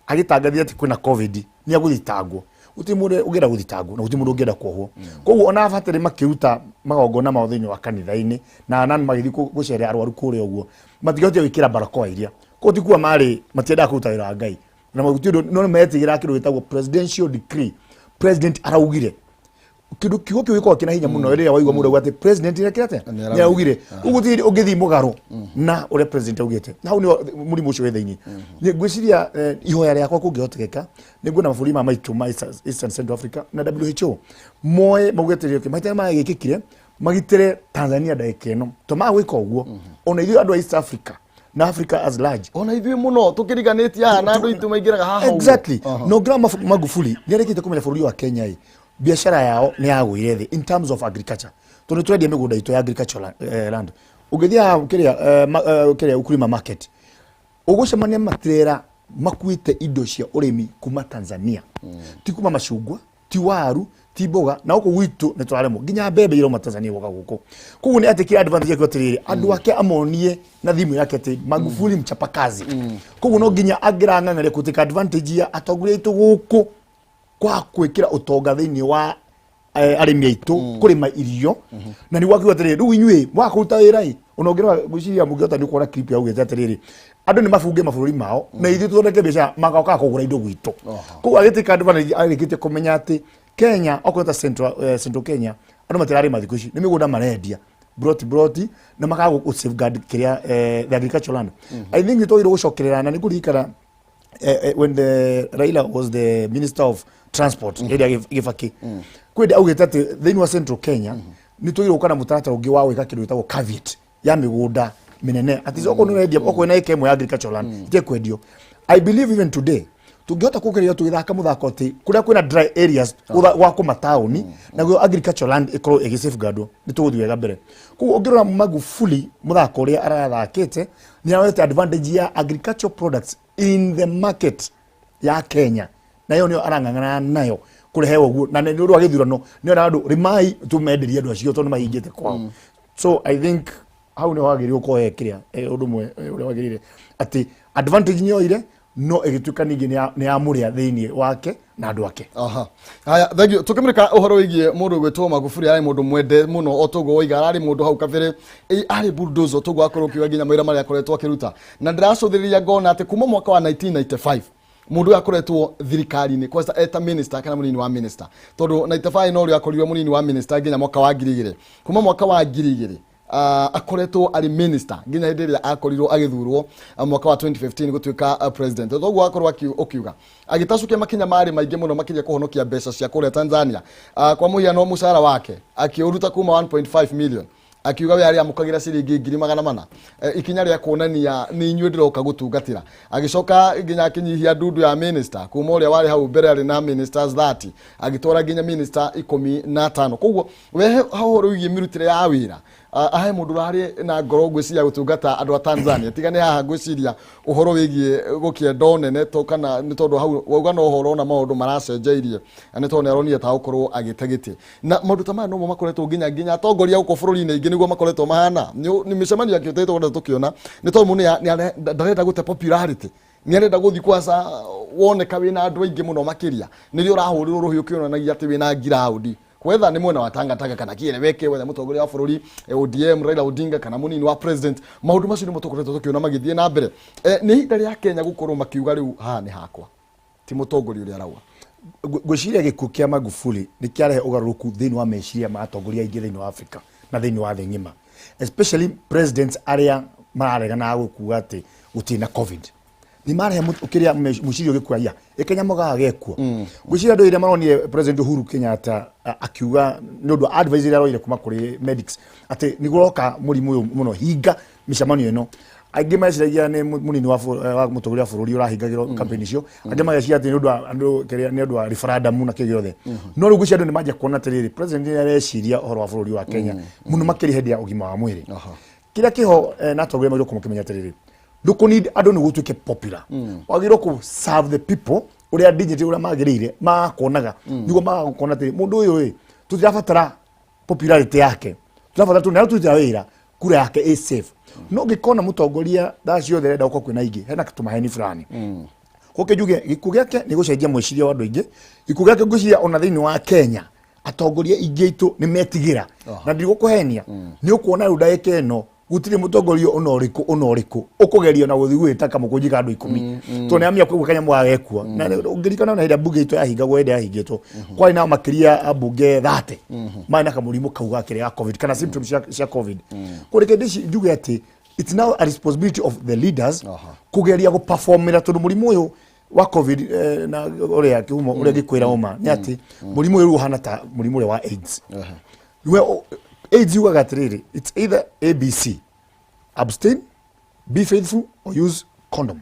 agĩtangathia atĩ kwĩna COVID nĩ agũthitangwo. Gũtirĩ mũndũ ũngĩenda gũthitangwo na gũtirĩ mũndũ ũngĩenda kuohwo. Koguo ona abatĩrĩ makĩruta magongona mao thĩinĩ wa kanitha-inĩ na anani magĩthiĩ gũceera arwaru kũrĩa ũguo, matingĩhotire gwĩkĩra barakoa iria. Koguo ti kuga marĩ matiendaga kũruta wĩra wa Ngai na gũtirĩ ũndũ, no nĩmetigĩraga kĩndũ gĩtagwo presidential decree. President araugire kindu kiugo kiu gikoragwo kina hinya muno rĩrĩa waigua mũndũ auga atĩ president nĩekire atĩa? Nĩaraugire. Nĩaraugire. Ũguo gũtirĩ ũngĩthiĩ mũgarũ na ũrĩa president augĩte. Na hau nĩho mũrimũ ũcio wĩ thĩinĩ. Niĩ ngwĩciria ihoya rĩakwa kũngĩhotekeka nĩ nguona mabũrũri maya maitũ ma Eastern Central Africa na WHO moe mauge atĩrĩrĩ, okay, maita maya gĩkĩkire magitĩre Tanzania ndagĩka ĩno to maga gwĩka ũguo ona ithuĩ andũ a East Africa na Africa as large. Ona ithuĩ mũno tũkĩriganĩtie haha na andũ aitũ maingĩraga haha ũguo. Exactly. Na ũngĩrora Magufuli nĩ arĩkĩte kũmenya bũrũri wa Kenya ĩ biacara yao nĩ yagũire thĩ in terms of agriculture, tondũ tũrendia mĩgũnda itũ ya agricultural land. Ũngĩthiĩ haha kĩrĩa kĩrĩa Ukulima market, ũgũcemania matirera makuĩte indo cia ũrĩmi kuma Tanzania, ti kuma macungwa, ti waru, ti mboga, na gũkũ gwitũ nĩ tũraremwo nginya mbembe irauma Tanzania gũka gũkũ. Koguo nĩ atĩkire advantage yake atĩrĩrĩ, andũ ake amonie na thimũ yake atĩ Magufuli mchapakazi. Koguo no nginya angĩrang'ang'aria kũtĩka advantage ya atongoria aitũ gũkũ kwa gwĩkĩra ũtonga thĩinĩ wa arĩmi aitũ kũrĩma irio, na nĩguo akiuga atĩrĩrĩ, rĩu inyuĩ mwaga kũruta wĩra ĩ, ona ũngĩrora ngwĩciria mũngĩhota nĩ kuona clip yaugĩte atĩrĩrĩ, andũ nĩ mabunge mabũrũri mao na ithuĩ tũthondeke biacara magokaga kũgũra indo gwitũ. Koguo agĩtĩka advantage arĩkĩtie kũmenya atĩ Kenya okorwo ta Central Kenya andũ matirarĩma thikũ ici, nĩ mĩgũnda marendia broti broti na makaga gũ safeguard kĩrĩa the agricultural land. I think nĩ twagĩrĩirwo gũcokerera, na nĩ ngũririkana when the Raila was the minister of transport hĩndĩ ya Gĩbakĩ, kwĩ hĩndĩ augĩte atĩ thĩinĩ wa Central Kenya nĩ twagĩrĩirwo gũka na mũtaratara ũngĩ wa gwĩka kĩndũ gĩtagwo caveat ya mĩgũnda mĩnene, atĩ okorwo nĩ ũrendia okorwo wĩna ĩka ĩmwe ya agricultural land ĩtekwendio. I believe even today tũngĩhota kũgeria tũgĩthaka mũthako atĩ kũrĩa kwĩna dry areas gwakwo mataũni naguo agricultural land ĩkorwo ĩgĩ safeguardwo, nĩ tũgũthiĩ wega mbere. Koguo ũngĩrora Magufuli mũthako ũrĩa arathakĩte, nĩ aroete advantage ya agricultural products in the market ya Kenya, na ĩyo nĩyo arang'ang'ana nayo kũrehe ũguo, na nĩ ũndũ wa gĩthurano nĩ ona andũ rĩmai tũmenderie andũ acio tondũ nĩ mahingĩte kwao. So I think hau nĩho wagĩrĩirwo gũkorwo he kĩrĩa ũndũ ũmwe ũrĩa wagĩrĩire atĩ advantage nĩ yoire no ĩgĩtuĩka ningĩ nĩ yamũrĩa thĩinĩ wake na andũ ake. Aha. Haya, thank you. Tukimurika uhoro wigie mundu gwitwo Magufuli, arĩ mũndũ mwende mũno o toguo waiga, ararĩ mũndũ hau kabere arĩ bulldozer toguo akorwo kiuga nginya mawĩra marĩa akoretwo akĩruta, na ndĩracũthĩrĩria ngona atĩ kuma mwaka wa 1995 mũndũ ũyũ akoretwo thirikari-inĩ kwanza eta minister kana mũnini wa minister, tondũ 95 no rĩo akorirwo mũnini wa minister nginya mwaka wa 2000. Kuma mwaka wa 2000 akoretwo arĩ minister nginya hĩndĩ ĩrĩa akorirwo agĩthurwo mwaka wa 2015 gũtuĩka president. Toguo akorwo ũkiuga agĩtacũkia makinya marĩ maingĩ mũno makĩria kũhonokia mbeca cia kũrĩa Tanzania. Kwa mũhiano mũcara wake akĩũruta kuma 1.5 million, akiuga we arĩa amũkagĩra ciringi 400,000, ikinya rĩa kuonania nĩ inyuĩ ndĩroka gũtungatĩra. Agĩcoka nginya akĩnyihia ndundu ya minister kuma ũrĩa warĩ hau mbere arĩ na ministers 30 agĩtwara nginya minister 15. Koguo we hau ũhoro wĩgiĩ mĩrutĩre ya wĩra, ahe mũndũ ũrarĩ na ngoro ngwĩciria gũtungata andũ a Tanzania, tiga nĩ haha ngwĩciria ũhoro wĩgiĩ gũkĩenda ũnene to kana nĩ tondũ hau wauga no ũhoro na maũndũ maracenjeirie, na nĩ tondũ nĩ aronire ta gũkorwo agĩte gĩtĩ na maũndũ ta maya nomo makoretwo nginya atongoria gũkũ bũrũri-inĩ aingĩ nĩguo makoretwo mahana. Nĩ mĩcemanio ya kĩũteti tũkoretwo tũkĩona nĩ tondũ mũndũ ndarenda gũte popularity, nĩ arenda gũthiĩ kwaca woneka wĩna andũ aingĩ mũno makĩria nĩrĩo ũrahũrĩrwo rũhĩ ũkĩonanagia atĩ wĩna ngiraũndi, whether nĩ mwena wa Tangatanga kana kieleweke, whether mũtongoria wa bũrũri ODM Raila Odinga kana mũnini wa president. Maũndũ macio nĩmo tũkoretwo tũkĩona magĩthiĩ na mbere. Nĩ ihinda rĩa Kenya gũkorwo makiuga rĩu haha nĩ hakwa, ti mũtongoria ũrĩa arauga. Ngwĩciria gĩkuũ kĩa Magufuli nĩ kĩarehe ũgarũrũku thĩinĩ wa meciria ma atongoria aingĩ thĩinĩ wa Africa na thĩinĩ wa thĩ ng'ima, especially presidents arĩa mararegana gũkuga atĩ gũtirĩ na COVID. Nĩ marehe kĩrĩa mũcirio gĩkua ya ĩkenya mũgaga gekuo. Ngwĩciria andũ ĩrĩa maronire President Uhuru Kenyatta akiuga nĩ ũndũ wa advice ĩrĩa aroire kuma kũrĩ medics atĩ nĩ gũroka mũrimũ ũyũ mũno, hinga mĩcemanio ĩno, aingĩ meciragia nĩ mũnini wa mũtongoria wa bũrũri ũrahingagĩrwo campaign icio, angĩ mageciria atĩ nĩ ũndũ wa andũ kĩrĩa nĩ ũndũ wa referendum na kĩo gĩothe. No rĩu ngwĩciria andũ nĩ manjia kuona atĩrĩrĩ, president nĩ areciria ũhoro wa bũrũri wa Kenya mũno makĩria hĩndĩ ya ũgima wa mwĩrĩ. Kĩrĩa kĩho na atongoria magĩrĩirwo kũmenya atĩrĩrĩ, ndũkũneed andũ nĩguo ũtuĩke popular, wagĩrĩirwo kũ serve the people ũrĩa dignity ũrĩa magĩrĩire magakuonaga, nĩguo magakuona atĩrĩ mũndũ ũyũ ĩ tũtirabatara popularity yake, tũrabatara tu na tũrutĩra wĩra kura yake ĩ safe. No ũngĩkona mũtongoria thaa ciothe arenda gũkorwo kwĩna aingĩ, hena tũmaheni fulani. Koke njuge gĩkuũ gĩake nĩ gũcenjia mwĩciria wa andũ aingĩ. Gĩkuũ gĩake ngwĩciria ona thĩinĩ wa Kenya atongoria aingĩ aitũ nĩ metigĩra, na ndigũkũhenia, nĩ ũkuona rĩu ndagĩka ĩno gũtirĩ mũtongoria ona ũrĩkũ ona ũrĩkũ ũkũgeria na gũthiĩ gwĩta kamũkũnji ka andũ 10, tondũ nĩ amenya kwĩgua kanyamũ gagekua. Na ũngĩririkana ona hĩndĩ ĩrĩa mbunge itũ yahingagwo, hĩndĩ yahingĩtwo kwarĩ na makĩria ambunge 30 marĩ na kamũrimũ kau ga kĩrĩa ga COVID kana symptoms cia COVID. Kũrĩ kĩndũ ici njuge atĩ it's now a responsibility of the leaders kũgeria gũperformĩra, tondũ mũrimũ ũyũ wa COVID na ũrĩa kĩhumo ũrĩa ngĩkwĩra ũma nĩ atĩ mũrimũ ũyũ rĩu ũhana ta mũrimũ ũrĩa wa AIDS. We AIDS yugaga atĩrĩrĩ, it's either ABC: abstain, be faithful or use condom.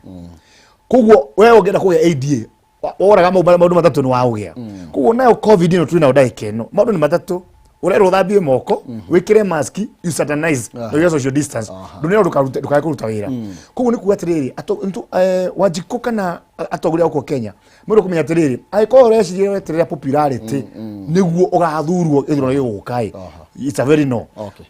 Koguo we ũngĩenda kũgĩa ADA woraga mau maũndũ matatũ nĩ waũgĩa. Koguo nayo COVID ĩno twĩ nayo ndagĩka ĩno, maũndũ nĩ matatũ: ũrerwo ũthambie moko, wĩkĩre mask, you sanitize na ũige social distance, ndũnerwo ndũkae kũruta wĩra. Koguo nĩ kuga atĩrĩrĩ, Wanjikũ kana atongoria gũkũ Kenya mwĩrwo kũmenya atĩrĩrĩ, angĩkorwo ũreciria weterera popularity nĩguo ũgathurwo gĩthurano gĩgũka ĩ, it's a very no.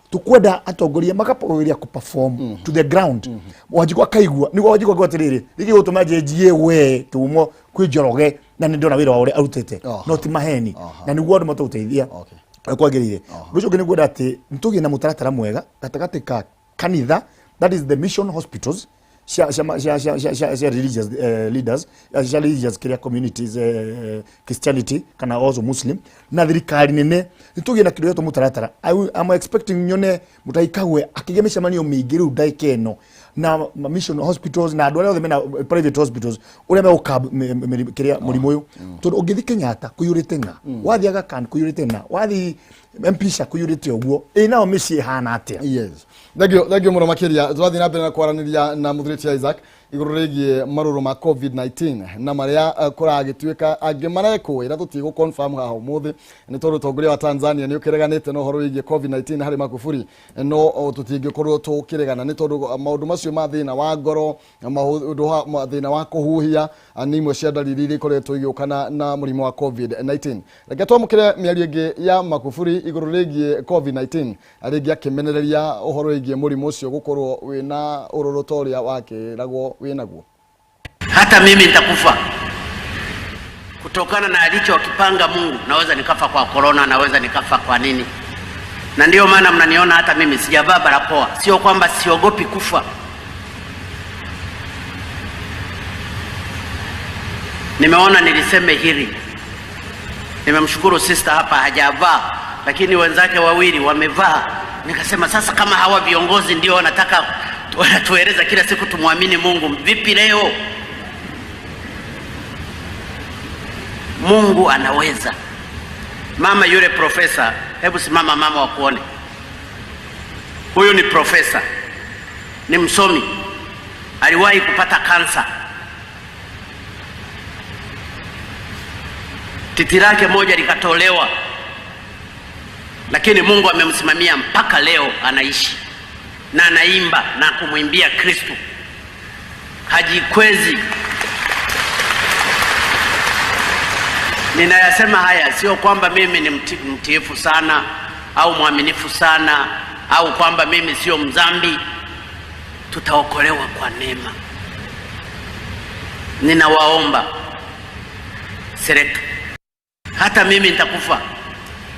Tukwenda atongoria makageria kũ perform to the ground. Wanjikũ akaigua nĩguo Wanjikũ akauga atĩrĩrĩ, nĩkĩ gũtũma njenjie we kĩhumo kwĩ Njoroge, na nĩ ndona wĩra wa ũrĩa arutĩte, no ti maheni, na nĩguo andũ matũteithia ũrĩa kwagĩrĩire. Ũndũ ũcio ũngĩ nĩ ngwenda atĩ nĩtũgĩe na mũtaratara mwega gatagatĩ ka kanitha, that is the mission hospitals cia religious leaders, cia religious kĩrĩa communities, Christianity kana also Muslim, na thirikari nene. Nĩtũgĩe na kĩndũ gĩtwo mũtaratara. I'm expecting nyone Mutahi Kagwe akĩgĩa mĩcemanio mĩingĩ rĩu ndagĩka ĩno na mission hospitals na andũ arĩa othe mena private hospitals, ũrĩa megũka kĩrĩa mũrimũ ũyũ, tondũ ũngĩthiĩ Kenyatta kũiyũrĩte ng'a, wathiĩ Aga Khan kũiyũrĩte ng'a, wathiĩ Mpisha kũiyũrĩte ũguo, ĩ nao mĩciĩ ĩhana atĩa? Yes, thank you, thank you mũno makĩria. Tũrathiĩ na mbere na kwaranĩria na mũthuri Isaac igũrũ rĩgiĩ marũrũ ma COVID-19 na marĩa kũragĩtuĩka angĩ marekũĩra. Tũtigũ confirm haha ũmũthĩ nĩ tondũ ũtongoria wa Tanzania nĩ ũkĩreganĩte na ũhoro wĩgiĩ COVID-19 harĩ Magufuli, no tũtingĩkorwo tũkĩregana nĩ tondũ maũndũ macio ma thĩna wa ngoro na maũndũ thĩna wa kũhuhia nĩ imwe cia ndariri iria ikoretwo igĩũka na mũrimũ wa COVID-19. Reke twamũkĩre mĩario ĩngĩ ya Magufuli igũrũ rĩgiĩ COVID-19, rĩngĩ akĩmenereria ũhoro wĩgiĩ mũrimũ ũcio gũkorwo wĩna ũrũrũ ta ũrĩa wakĩragwo wĩnaguo. Hata mimi nitakufa kutokana na alichokipanga Mungu. Naweza nikafa kwa korona, naweza nikafa kwa nini, na ndiyo maana mnaniona hata mimi sijavaa barakoa. Sio kwamba siogopi kufa. Nimeona niliseme hili. Nimemshukuru sister hapa hajavaa, lakini wenzake wawili wamevaa. Nikasema sasa, kama hawa viongozi ndio wanataka wanatueleza kila siku tumwamini Mungu, vipi leo? Mungu anaweza. Mama yule profesa, hebu simama mama wakuone. Huyu ni profesa, ni msomi, aliwahi kupata kansa. Titi lake moja likatolewa, lakini Mungu amemsimamia mpaka leo anaishi na anaimba na kumwimbia Kristo, hajikwezi. Ninayasema haya sio kwamba mimi ni mtiifu sana au mwaminifu sana au kwamba mimi sio mzambi. Tutaokolewa kwa neema. Ninawaomba serikali, hata mimi nitakufa.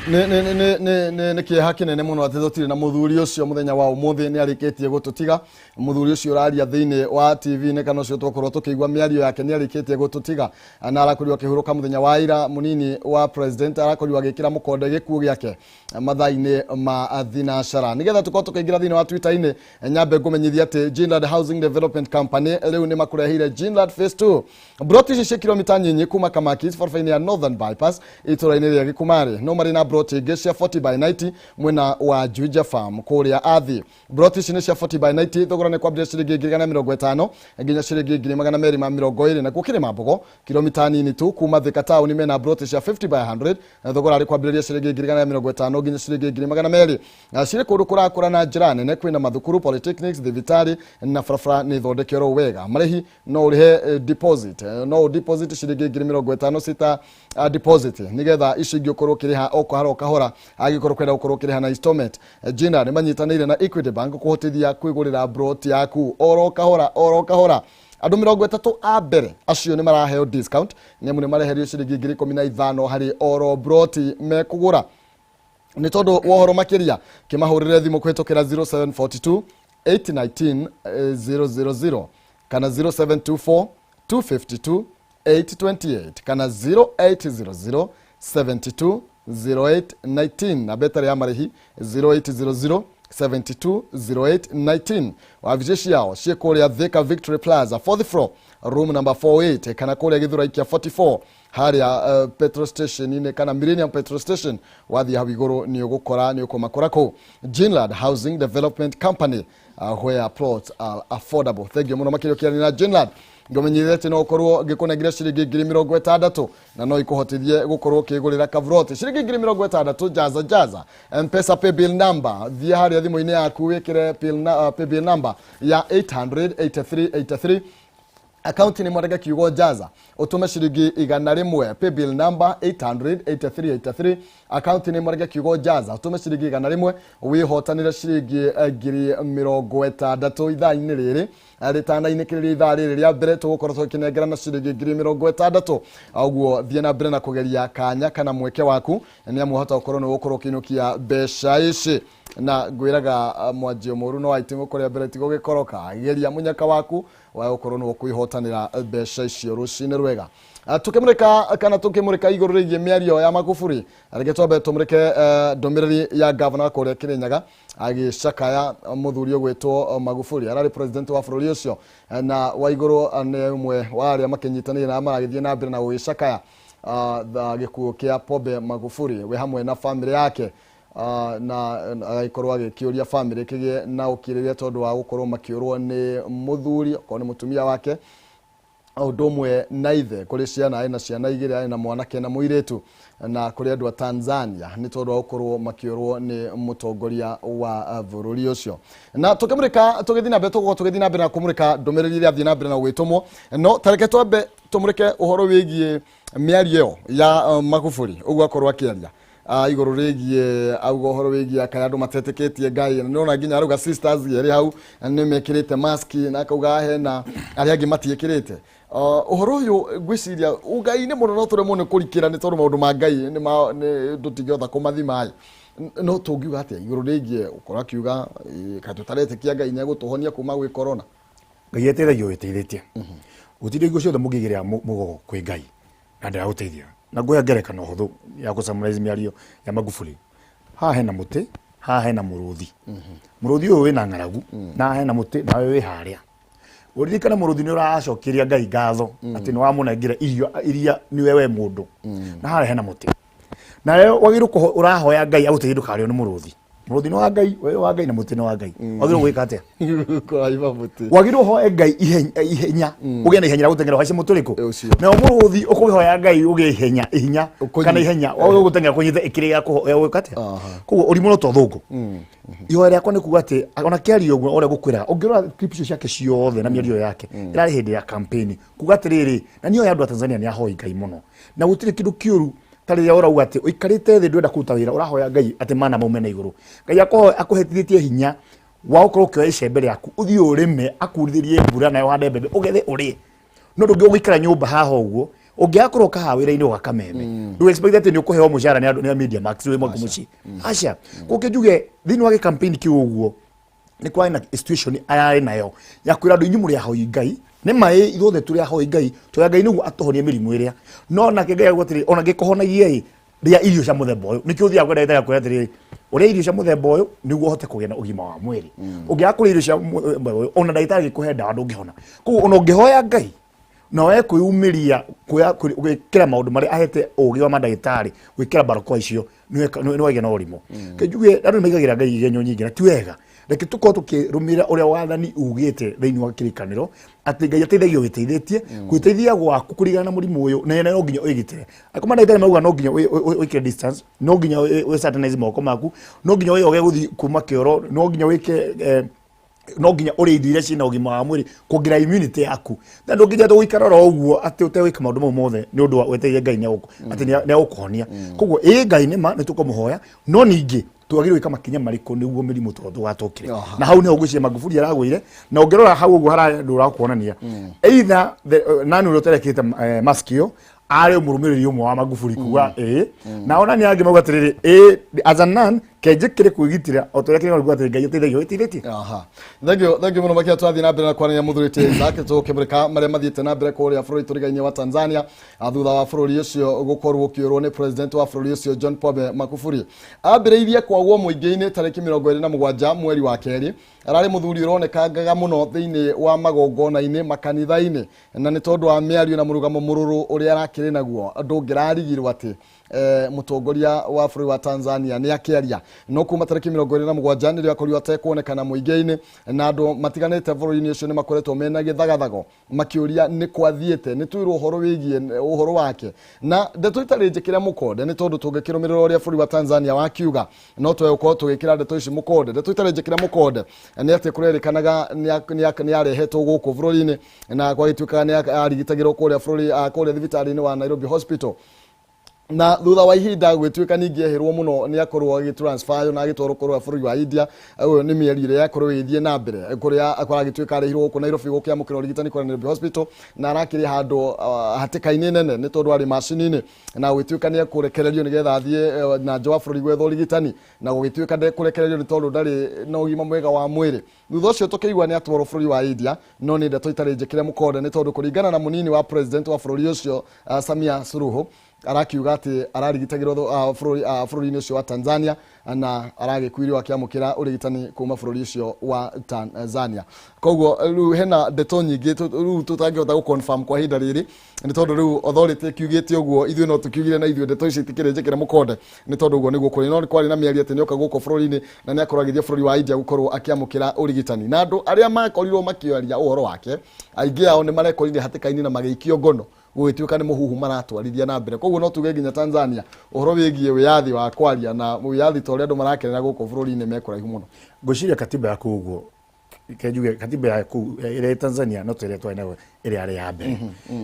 Nĩ kĩeha kĩnene mũno atĩ tũtirĩ na mũthuri ũcio mũthenya wa ũmũthĩ. Nĩ arĩkĩtie gũtũtiga mũthuri ũcio ũraria thĩinĩ wa TV nĩ kana ũcio twakorwo tũkĩigua mĩario yake. Nĩ arĩkĩtie gũtũtiga na arakorirwo akĩhurũka mũthenya wa ira. Mũnini wa president arakorirwo agĩkĩra mũkonde gĩkuũ gĩake mathaa-inĩ ma thinacara. Nĩgetha tũkorwo tũkĩingĩra thĩinĩ wa Twitter-inĩ, nyambe ngũmenyithia atĩ Ginland Housing Development Company rĩu nĩ makũreheire Ginland Phase 2. Broti ici cia kilomita nyinyi kuma Kamakis, barabara-inĩ ya Northern Bypass, itũra-inĩ rĩa Gĩkumarĩ. No marĩ na broti ingĩ cia 40 by 90 mwena wa Juja Farm kũrĩa Athi. Broti ici nĩ cia 40 by 90, thogora nĩ kwambĩrĩria ciringi 150,000 nginya ciringi 220,000. Nakuo Kĩrĩma Mbogo, kilomita nini tu kuma Thika taũni, mena broti cia 50 by 100 na thogora arĩ kwambĩrĩria ciringi 150,000 nginya ciringi 200,000. Na cirĩ kũndũ kũrakũra na njĩra nene, kwĩna mathukuru, polytechnics, thibitarĩ na barabara nĩ thondekerwo wega. Marĩhi no ũrĩhe deposit, no deposit ciringi 50,000 cita deposit, nigetha ici ingĩ ũkorwo ũkĩrĩha o kahora o kahora angĩkorwo kwenda gũkorwo ũkĩrĩha na installment. Jina nĩ manyitanĩire na Equity Bank kũhotithia kwĩgũrĩra broti yaku oro kahora oro kahora. Andũ 30 a mbere acio nĩ maraheo discount, nĩ amu nĩ mareherio ciringi 15,000 harĩ oro broti mekũgũra. Nĩ tondũ wa ũhoro makĩria, kĩmahũrĩre thimũ kũhĩtũkĩra 0742 819 000 kana 0724 252 828 kana 0800 72 0819, namba ĩtarĩ ya marĩhi 0800 72 0819. Wabici ciao ciĩ kũrĩa Thika Victory Plaza, fourth floor, room number 48, kana kũrĩa Gĩthũrai kĩa 44 harĩa petrol station-inĩ kana Millennium petrol station. Wathiĩ hau igũrũ nĩ ũgũkora, nĩ ũkũmakora kũu. Ginland Housing Development Company, where plots are affordable. Thank you mũno makĩria ũkĩaria na Ginland. Ngũmenyithie atĩ no ũkorwo ngĩkũnengera ciringi 60,000 na no ikũhotithie gũkorwo ũkĩgũrĩra kaburoti ciringi 60,000. Jaza jaza Mpesa paybill number, thiĩ harĩa thimũ-inĩ yaku wĩkĩre paybill number ya 88383, akaunti nĩ mwandĩke kiugo jaza, ũtũme ciringi 100. Paybill number 88383, akaunti nĩ mwandĩke kiugo jaza, ũtũme ciringi 100, wĩhotanĩre ciringi 60,000 ithaa-inĩ rĩrĩ rĩtanainĩkĩrĩria. Ithaa rĩrĩ rĩa mbere tũgũkorwo tũkĩnengerana ciringi 60,000. Ũguo thiĩ na mbere na kũgeria kanya kana mweke waku, nĩ amu wahota gũkorwo nĩ ũgũkorwo ũkĩinũkia mbeca ici. Na ngwĩraga mwanjio mũru no aitimũ kũrĩa mbere tigo gĩkoroka. Geria mũnyaka waku wa gũkorwo nĩ ũkwĩhotanĩra mbeca icio. Rũcinĩ rwega. Tukĩmũrĩka kana tukĩmũrĩka igũrũ rĩgiĩ mĩario ya Magufuli, reke twambe tũmũrĩke ndũmĩrĩri ya gavana wa kũrĩa Kĩrĩnyaga agĩcakaya mũthuri ũgwĩtwo Magufuli, ararĩ president wa bũrũri ũcio, na wa igũrũ nĩ ũmwe wa arĩa makĩnyitanĩire na maragĩthiĩ na mbere na gũgĩcakaya gĩkuũ kĩa Pombe Magufuli we hamwe na famĩlĩ yake, na agĩkorwo agĩkĩũria famĩlĩ kĩgĩe na ũkirĩrĩria tondũ wa gũkorwo makĩũrwo nĩ mũthuri okorwo nĩ mũtumia wake, o ũndũ ũmwe na ithe kũrĩ ciana, ena ciana igĩrĩ, arĩ na mwanake na mũirĩtu, na kũrĩ andũ a Tanzania nĩ tondũ wa gũkorwo makĩũrwo nĩ mũtongoria wa bũrũri ũcio. Na tũkĩmũrĩka, tũgĩthiĩ na mbere, tũgũkorwo tũgĩthiĩ na mbere na kũmũrĩka ndũmĩrĩri ĩrĩa athiĩ na mbere na gũgĩtũmwo, no tareke twambe tũmũrĩke ũhoro wĩgiĩ mĩario ĩyo ya Magufuli. Ũguo akorwo akĩaria igũrũ rĩgiĩ, auga ũhoro wĩgiĩ akaya andũ matetĩkĩtie Ngai, na nĩrona nginya arauga sisters erĩ hau nĩ mekĩrĩte mask, na akauga hena arĩa angĩ matiĩkĩrĩte. Ũhoro ũyũ ngwĩciria ũngai-inĩ mũno no tũremwo nĩ kũrikĩra, nĩ tondũ maũndũ ma Ngai nĩ tũtingĩhota kũmathima. No tũngiuga atĩa igũrũ rĩgiĩ ũkorwo akiuga kaĩ tũtaretĩkia Ngai nĩ egũtũhonia kuma gwĩ corona? Ngai ateithagia wĩteithĩtie. Gũtirĩ hingo ciothe mũngĩigĩrĩra mũgogo kwĩ Ngai na ndaragũteithia. Na nguoya ngerekano hũthũ ya kũ summarize mĩario ya Magufuli. Haha hena mũtĩ, haha hena mũrũthi. Mũrũthi ũyũ wĩna ng'aragu, na haha hena mũtĩ, nawe wĩ harĩa. Ũririkane mũrũthi nĩ ũracokeria Ngai ngatho atĩ nĩ wamũnengera irio iria nĩwe we mũndũ, na harĩa hena mũtĩ nawe wagĩrĩirwo ũrahoya Ngai agũteithie ndũkarĩo nĩ mũrũthi. Mũrũthi nĩ wa Ngai, we wa Ngai, na mũtĩ nĩ wa Ngai. Wagĩrĩirwo gwĩka atĩa? Kũraiba mũtĩ. Wagĩrĩirwo ũhoe Ngai ihenya, ũgĩe na ihenya rĩa gũteng'era ũhaice mũtĩ ũrĩkũ? Ũcio. Nao mũrũthi ũkũhoya Ngai ũgĩe ihenya, ihinya Ũkũnyi- kana ihenya wagĩrĩirwo gũteng'era kũnyita ĩkĩrĩ ya gwĩka atĩa? Koguo ũrimũ no to thũngũ. Ihoya rĩakwa nĩ kuga atĩ ona kĩario ũguo ũrĩa gũkwĩraga, ũngĩrora clip icio ciake ciothe na mĩario yake ĩrarĩ hĩndĩ ya campaign, kuga atĩrĩrĩ, na niĩ andũ a Tanzania nĩ ahoi Ngai mũno, na gũtirĩ kĩndũ kĩũru ta rĩrĩa ũrauga atĩ ũikarĩte thĩ ndwenda kũruta wĩra, ũrahoya Ngai atĩ mana maume na igũrũ. Ngai akũhetithĩtie hinya wa gũkorwo ũkĩoya icembe rĩaku ũthiĩ ũrĩme, akurithĩrie mbura nayo ũhande mbembe, ũgethe, ũrĩe. No ndũngĩ gũikara nyũmba haha ũguo, ũngĩaga kũroka haha wĩra-inĩ ũgaka meme, ndũ expect atĩ nĩ ũkũheo mũcara nĩ andũ nĩ a Media Max wĩ mwaku mũciĩ. Aca kũngĩ njuge thĩinĩ wa gĩcampaign kĩu ũguo nĩ kwarĩ na situation ararĩ nayo ya kwĩra andũ, inyuĩ mũrĩ ahoi Ngai. Nĩ maĩ ithuothe tũrĩ ahoi Ngai, tũrĩ Ngai nĩguo atũhonie mĩrimũ ĩrĩa, no nake Ngai auga atĩrĩ, ona ngĩkũhonagia ĩ, rĩa irio cia mũthemba ũyũ. Nĩkĩo ũthiaga kwĩ ndagĩtarĩ akwĩra atĩrĩrĩ, ũrĩa irio cia mũthemba ũyũ nĩguo ũhote kũgĩa na ũgima wa mwĩrĩ. Ũngĩaga kũrĩa irio cia mũthemba ũyũ, ona ndagĩtarĩ agĩkũhe ndawa ndũngĩhona. Koguo ona ũngĩhoya Ngai na we kwĩyumĩria gwĩkĩra maũndũ marĩa ahete ũgĩ wa mandagĩtarĩ, gwĩkĩra barakoa icio, nĩ wagĩa na ũrimũ. Njuge andũ nĩ maigagĩra Ngai igenyo nyingĩ na ti wega. Reke tũkorwo tũkĩrũmĩrĩra ũrĩa wathani ugĩte thĩinĩ wa kĩrĩkanĩro atĩ Ngai ateithagia wĩteithĩtie. Gwĩteithia gwaku kũringana na mũrimũ ũyũ na no nginya ũĩgitĩre. Angĩkorwo mandagĩtarĩ mauga no nginya wĩkĩre distance, no nginya wĩ sanitize moko maku, no nginya wĩyoge gũthiĩ kuma kĩoro, no nginya wĩke no nginya ũrĩe irio iria ciĩna ũgima wa mwĩrĩ kuongerera immunity yaku, na ndũngĩnja gũikara oro ũguo atĩ ũtegwĩka maũndũ mau mothe nĩ ũndũ wa wetereire Ngai atĩ nĩ egũkũhonia. Koguo ĩ Ngai nĩ ma nĩ tũkũmũhoya, no ningĩ Twagĩrĩirwo gwĩka makinya marĩkũ nĩguo mĩrimũ tondũ ndũgatũkĩre? Aha. Na hau nĩho ngwĩciria Magufuli aragũire, na ũngĩrora hau ũguo harandũ ũrakuonania either nani ũrĩa ũterekĩte mask ĩyo arĩ mũrũmĩrĩri ũmwe wa Magufuli kuga ĩĩ, na ona nĩ angĩ mauga atĩrĩrĩ, ĩĩ, as a nun kenjĩkĩre kwĩgitĩra o ta ũrĩa kĩrĩa kuga atĩrĩ Ngai ũteithagia wĩteithĩtie. Aha. Thank you, thank you mũno makia. Twathiĩ na mbere na kwaranĩria mũthuri Isaac tũkĩmũrĩka marĩa mathiĩte na mbere kũrĩa bũrũri tũrigainie wa Tanzania, thutha wa bũrũri ũcio gũkorwo ũkĩũrwo nĩ president wa bũrũri ũcio John Pombe Magufuli. Ambĩrĩirie kwagwo mũingĩ-inĩ tarĩki 27 mweri wa kerĩ. Ararĩ mũthuri ũronekangaga mũno thĩinĩ wa magongona-inĩ makanitha-inĩ, na nĩ tondũ wa mĩario na mũrũgamo mũrũrũ ũrĩa arakĩrĩ naguo, ndũngĩrarigirwo atĩ mũtongoria wa bũrũri wa Tanzania nĩ akĩaria. No kuma tarĩki 27 nĩrĩo akorirwo atekuonekana mũingĩ-inĩ, na andũ matiganĩte bũrũri-inĩ ũcio nĩ makoretwo mena gĩthagathago makĩũria nĩ kwathiĩte, nĩ twĩrwo ũhoro wĩgiĩ ũhoro wake. Na ndeto itarĩ njĩkĩre mũkonde, nĩ tondũ tũngĩkĩrũmĩrĩra ũrĩa bũrũri wa Tanzania wakiuga, no twage gũkorwo tũgĩkĩra ndeto ici mũkonde. Ndeto itarĩ njĩkĩre mũkonde nĩ atĩ kũrerĩkanaga nĩ arehetwo gũkũ bũrũri-inĩ, na gwagĩtuĩkaga nĩ arigitagĩrwo kũrĩa bũrũri kũrĩa thibitarĩ-inĩ wa Nairobi Hospital, na thutha wa ihinda gwĩtuĩka ningĩ ehĩrwo mũno nĩ akorwo agĩtransfer na agĩtwarwo kũrĩa bũrũri wa India. Ũyũ nĩ mĩario ĩrĩa yakorwo ĩgĩthiĩ na mbere kũrĩa kwaragĩtuĩka arehirwo gũkũ Nairobi gũkĩamũkĩra ũrigitani kũrĩa Nairobi Hospital, na arakĩrĩ handũ hatĩka-inĩ nene nĩ tondũ arĩ macini-inĩ, na gũgĩtuĩka nĩ ekũrekererio nĩgetha athiĩ na nja wa bũrũri gwetha ũrigitani, na gũgĩtuĩka ndekũrekererio nĩ tondũ ndarĩ na ũgima mwega wa mwĩrĩ. Thutha ũcio tũkĩigua nĩ atwarwo bũrũri wa India, no nĩ ndeto itarĩ njĩkĩre mũkonde, nĩ tondũ kũringana na mũnini wa president wa bũrũri ũcio Samia Suluhu, arakiuga atĩ ararigitagĩrwo bũrũri-inĩ ũcio wa Tanzania, na aragĩkuirio akĩamũkĩra ũrigitani kuma bũrũri ũcio wa Tanzania. Koguo rĩu hena ndeto nyingĩ rĩu tũtangĩhota gũ confirm kwa ihinda rĩrĩ, nĩ tondũ rĩu authority ĩkiugĩte ũguo, ithuĩ no tũkiugire na ithuĩ ndeto ici itikĩrĩ njĩkĩre mũkonde, nĩ tondũ ũguo nĩguo kũrĩ. No nĩ kwarĩ na mĩario atĩ nĩoka gũkũ bũrũri-inĩ na nĩ akorwo agĩthiĩ bũrũri wa India gũkorwo akĩamũkĩra ũrigitani, na andũ arĩa makorirwo makĩaria ũhoro wake, aingĩ ao nĩ marekorire hatĩka-inĩ na magĩikio ngono, gũgĩtuĩka nĩ mũhuhu maratwarithia na mbere. Koguo no tuge nginya Tanzania ũhoro wĩgiĩ wĩyathi wa kwaria na wĩyathi ta ũrĩa andũ marakenera gũkũ bũrũri-inĩ me kũraihu mũno. Ngwĩciria katiba ya kũu ũguo, kenjuge katiba ya kũu ĩrĩa ĩ Tanzania no ta ĩrĩa twarĩ nayo ĩrĩa yarĩ ya mbere,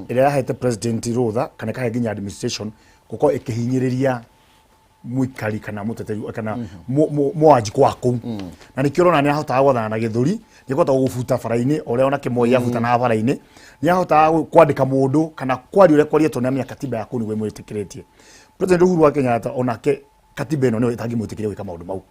ĩrĩa yahete president rũtha kana ĩkahe nginya administration gũkorwo ĩkĩhinyĩrĩria mũikari kana mũteteri kana mwanjikũ wa kũu. Na nĩkĩo ũrona nĩ ahotaga gwathana na gĩthũri, nĩ ahotaga gũbuta bara-inĩ ũrĩa ona Kĩmoi abutanaga bara-inĩ, nĩ ahotaga kwandĩka mũndũ kana kwaria ũrĩa kwaria, tondũ nĩamenya katiba ya kũu nĩguo ĩmwĩtĩkĩrĩtie. President Uhuru wa Kenyatta onake katiba ĩno nĩyo ĩtangĩmwĩtĩkĩria gwĩka maũndũ mau,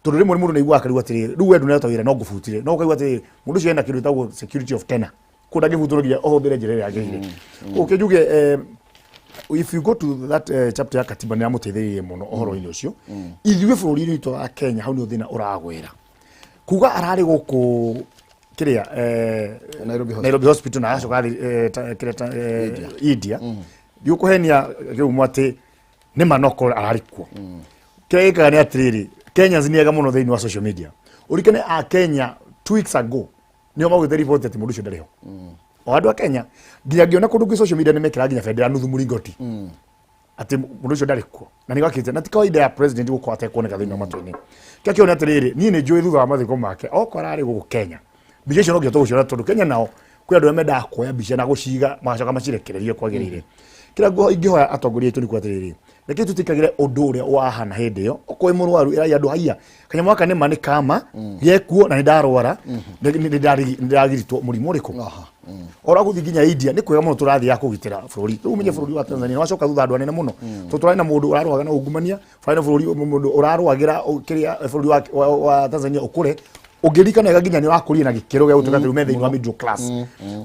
tondũ rĩmwe mũndũ nĩaiguaga akarigwo atĩrĩrĩ, rĩu we ndũneta wĩra no ngũbutire, no ũkaigua atĩrĩrĩ, mũndũ ũcio ena kĩndũ gĩtagwo security of tenure, kũu ndangĩbutwo nginya ũhũthĩre njĩra ĩrĩa yagĩrĩire. Ũkĩ njuge if you go to that chapter ya katiba, nĩ yamũteithĩrĩirie mũno ũhoro-inĩ ũcio. Ithuĩ bũrũri-inĩ witũ wa Kenya, hau nĩho thĩna ũragwĩra, kuga ararĩ gũkũ kĩrĩa Nairobi Hospital. Nairobi Hospital na agacoka athiĩ kĩrĩa India. Ndiũkũhenia kĩumo atĩ nĩ ma no korwo ararĩ kuo. Kĩrĩa gĩkaga nĩ atĩrĩrĩ, Kenyans nĩ ega mũno thĩinĩ wa social media. Ũrikane a Kenya 2 weeks ago nĩo maugĩte report atĩ mũndũ ũcio ndarĩ ho. O andũ a Kenya nginya ngĩona kũndũ kwĩ social media nĩ mekĩraga nginya bendera nuthu mũringoti atĩ mũndũ ũcio ndarĩ kuo, na nĩ gwakĩte na ti kawaida ya president gũkorwo atekuoneka thĩinĩ wa matũ-inĩ. Kĩrĩa kĩo nĩ atĩrĩrĩ, niĩ nĩ njũĩ thutha wa mathiko make okorwo ararĩ gũkũ Kenya, mbica icio no nginya tũgũciona, tondũ Kenya nao kwĩ andũ arĩa mendaga kuoya mbica na gũciga magacoka macirekererie kwagĩrĩire. Kĩrĩa ingĩhoya atongoria aitũ nĩ kuga atĩrĩrĩ, reke tũtĩkagĩre ũndũ ũrĩa wahana hĩndĩ ĩyo. Okorwo wĩ mũrwaru, ĩrai andũ haiya, kanyamũ gaka nĩ ma nĩ kama gekuo na nĩ ndarwara, nĩ ndĩragiritwo mũrimũ ũrĩkũ. Ora gũthiĩ nginya India nĩ kwega mũno, tũrathiĩ kũgitĩra bũrũri. Rĩu ũmenye bũrũri wa Tanzania nĩ wacoka thutha andũ anene mũno, tondũ tũrarĩ na mũndũ ũrarũaga na ungumania, tũrarĩ na bũrũri mũndũ ũrarũagĩra kĩrĩa bũrũri wa Tanzania ũkũre. Ũngĩririkana wega, nginya nĩ wakũrire na gĩkĩro gĩa gũtuĩka atĩ rĩu me thĩinĩ wa middle class.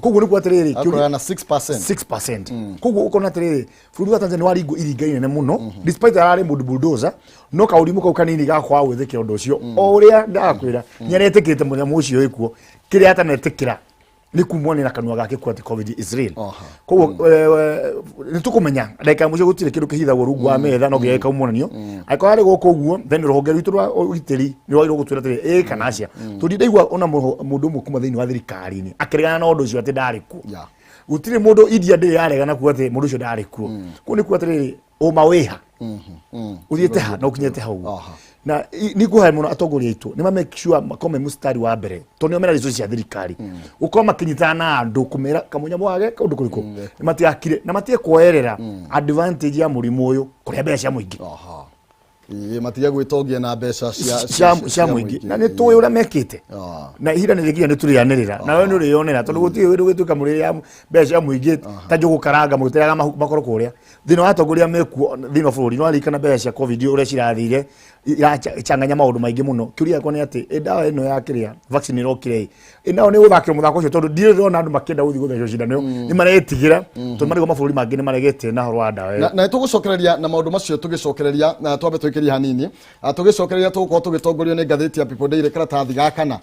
Koguo nĩ kuga atĩrĩrĩ, Akorwo na 6%. 6%. Koguo ũkona atĩrĩrĩ, bũrũri wa Tanzania waringwo iringa inene mũno, despite ararĩ mũndũ bulldozer, no kaũrimũ kau kanini ga kwaga gwĩtĩkĩra ũndũ ũcio. O ũrĩa ndakwĩra, nĩ aretĩkĩrĩte mũnyamũ ũcio wĩkuo. Kĩrĩa atanetĩkĩra nĩ kumwo nĩ na kanua gake kuga atĩ COVID is real. Koguo nĩ tũkũmenya ndagĩka ya mũico, gũtirĩ kĩndũ kĩhithagwo rungu wa metha, no nginya gĩkaumonanio. Angĩkorwo arĩ gũkũ ũguo, then rũhonge rwitũ rwa ũgitĩri nĩ rwagĩrĩirwo gũtwĩra atĩrĩ ĩĩ kana aca, tondũ ndaigua ona mũndũ ũmwe kuma thĩinĩ wa thirikari-inĩ akĩregana na ũndũ ũcio atĩ ndarĩ kuo. Gũtirĩ mũndũ India ndĩrĩ yaregana kuga atĩ mũndũ ũcio ndarĩ kuo. Koguo nĩ kuga atĩrĩrĩ, ũma wĩha ũthiĩte ha na ũkinyĩte hau ũguo. Na nĩ nguhoya mũno atongoria aitũ nĩ ma make sure makorwo me mũstari wa mbere, tondũ nĩo mena resources cia thirikari, gũkorwo makĩnyitana na andũ kũmera kamũnyamũ wage kaũndũ kũrĩkũ, nĩ matigakire na matige kuoerera advantage ya mũrimũ ũyũ kũrĩa mbeca cia mũingĩ. Aha. Ĩĩ, matige gwĩtongia na mbeca cia mũingĩ, na nĩ tũĩ ũrĩa mekĩte. Na ihinda nĩ rĩkinya nĩ tũrĩanĩrĩra, na we nĩ ũrĩyonera, tondũ gũtirĩ wĩndũ gwĩtuĩka mũrĩrĩa mbeca cia mũingĩ ta njũgũ karanga mũgĩteaga makoro kũrĩa thĩinĩ wa atongoria mekuo thĩinĩ wa bũrũri. No aririkana mbeca cia COVID ũrĩa cirathire irachanganya maũndũ maingĩ mũno. Kĩũria gĩakwa nĩ atĩ ĩ ndawa ĩno ya kĩrĩa vaccine ĩrokire ĩ nao nĩ gũthakĩrwo mũthako ũcio, tondũ ndirĩ ndĩrona andũ makĩenda gũthiĩ gũthecwo cindano ĩyo, nĩ maretigĩra tondũ marigwo mabũrũri mangĩ nĩ maregete na ũhoro wa ndawa ĩyo. Na tũgũcokereria na maũndũ macio tũgĩcokereria, na twambe tũikĩrie hanini. Tũgĩcokereria tũgũkorwo tũgĩtongorio nĩ ngathĩti ya People Daily karatathi ga kana,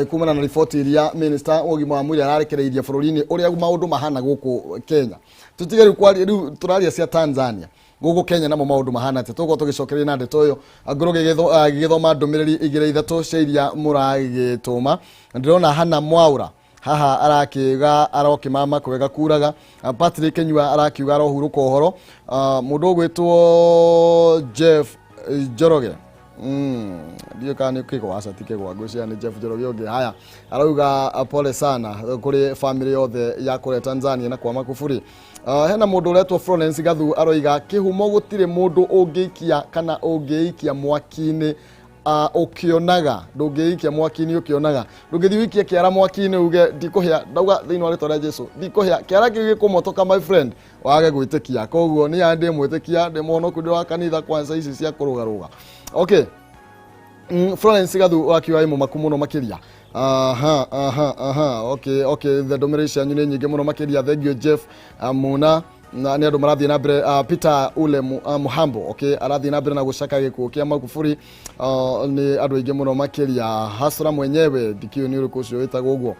kumana na riboti iria minister wa ũgima wa mwĩrĩ ararekereirie bũrũri-inĩ, ũrĩa maũndũ mahana gũkũ Kenya. Tũtige rĩu kwaria, rĩu tũraria cia Tanzania, gũkũ Kenya namo maũndũ mahana atĩa? Tũgũkorwo tũgĩcokereria na ndeto ĩyo. Ngorwo ngĩgĩthoma ndũmĩrĩri igĩrĩ ithatũ cia iria mũragĩtũma. Ndĩrona Hana Mwaura haha arakiuga arokĩmama kwega kuraga. Patrick Nyua arakiuga arohurũka ũhoro. Mũndũ ũgwĩtwo Jeff Njoroge, ndiũĩ kana nĩ kĩgwa, aca ti kĩgwa, ngwĩciria nĩ Jeff Njoroge ũngĩ. Haya, arauga pole sana kũrĩ family yothe ya kũrĩa Tanzania na kwa Makufuri. Hena mũndũ ũretwo Florence Gathu aroiga kĩhumo gũtirĩ mũndũ ũngĩikia kana ũngĩikia mwaki-inĩ ũkĩonaga, ndũngĩikia mwaki-inĩ ũkĩonaga, ndũngĩthiĩ ũikie kĩara mwaki-inĩ uge ndikũhĩa, ndauga thĩinĩ wa rĩtwa rĩa Jesu ndikũhĩa, kĩara kĩu gĩkũmotoka, my friend, wage gwĩtĩkia. Koguo niĩ ndĩ mwĩtĩkia, ndĩ mũhonoku, ndĩ wa kanitha kwanza ici cia kũrũgarũga. Okay. Florence Gathu wakiuga ĩ mũmaku mũno makĩria. Aha, aha, aha. Okay, the ndũmĩrĩri cianyu nĩ nyingĩ mũno makĩria. Thank you, Jeff Muna, na nĩ andũ marathiĩ na mbere. Peter ule Muhambo, okay, arathiĩ na mbere na gũcaka gĩkuũ kĩa Magufuli. Nĩ andũ aingĩ mũno makĩria. Hasra mwenyewe, ndikĩũĩ nĩ ũrĩkũ ũcio wĩtagwo ũguo.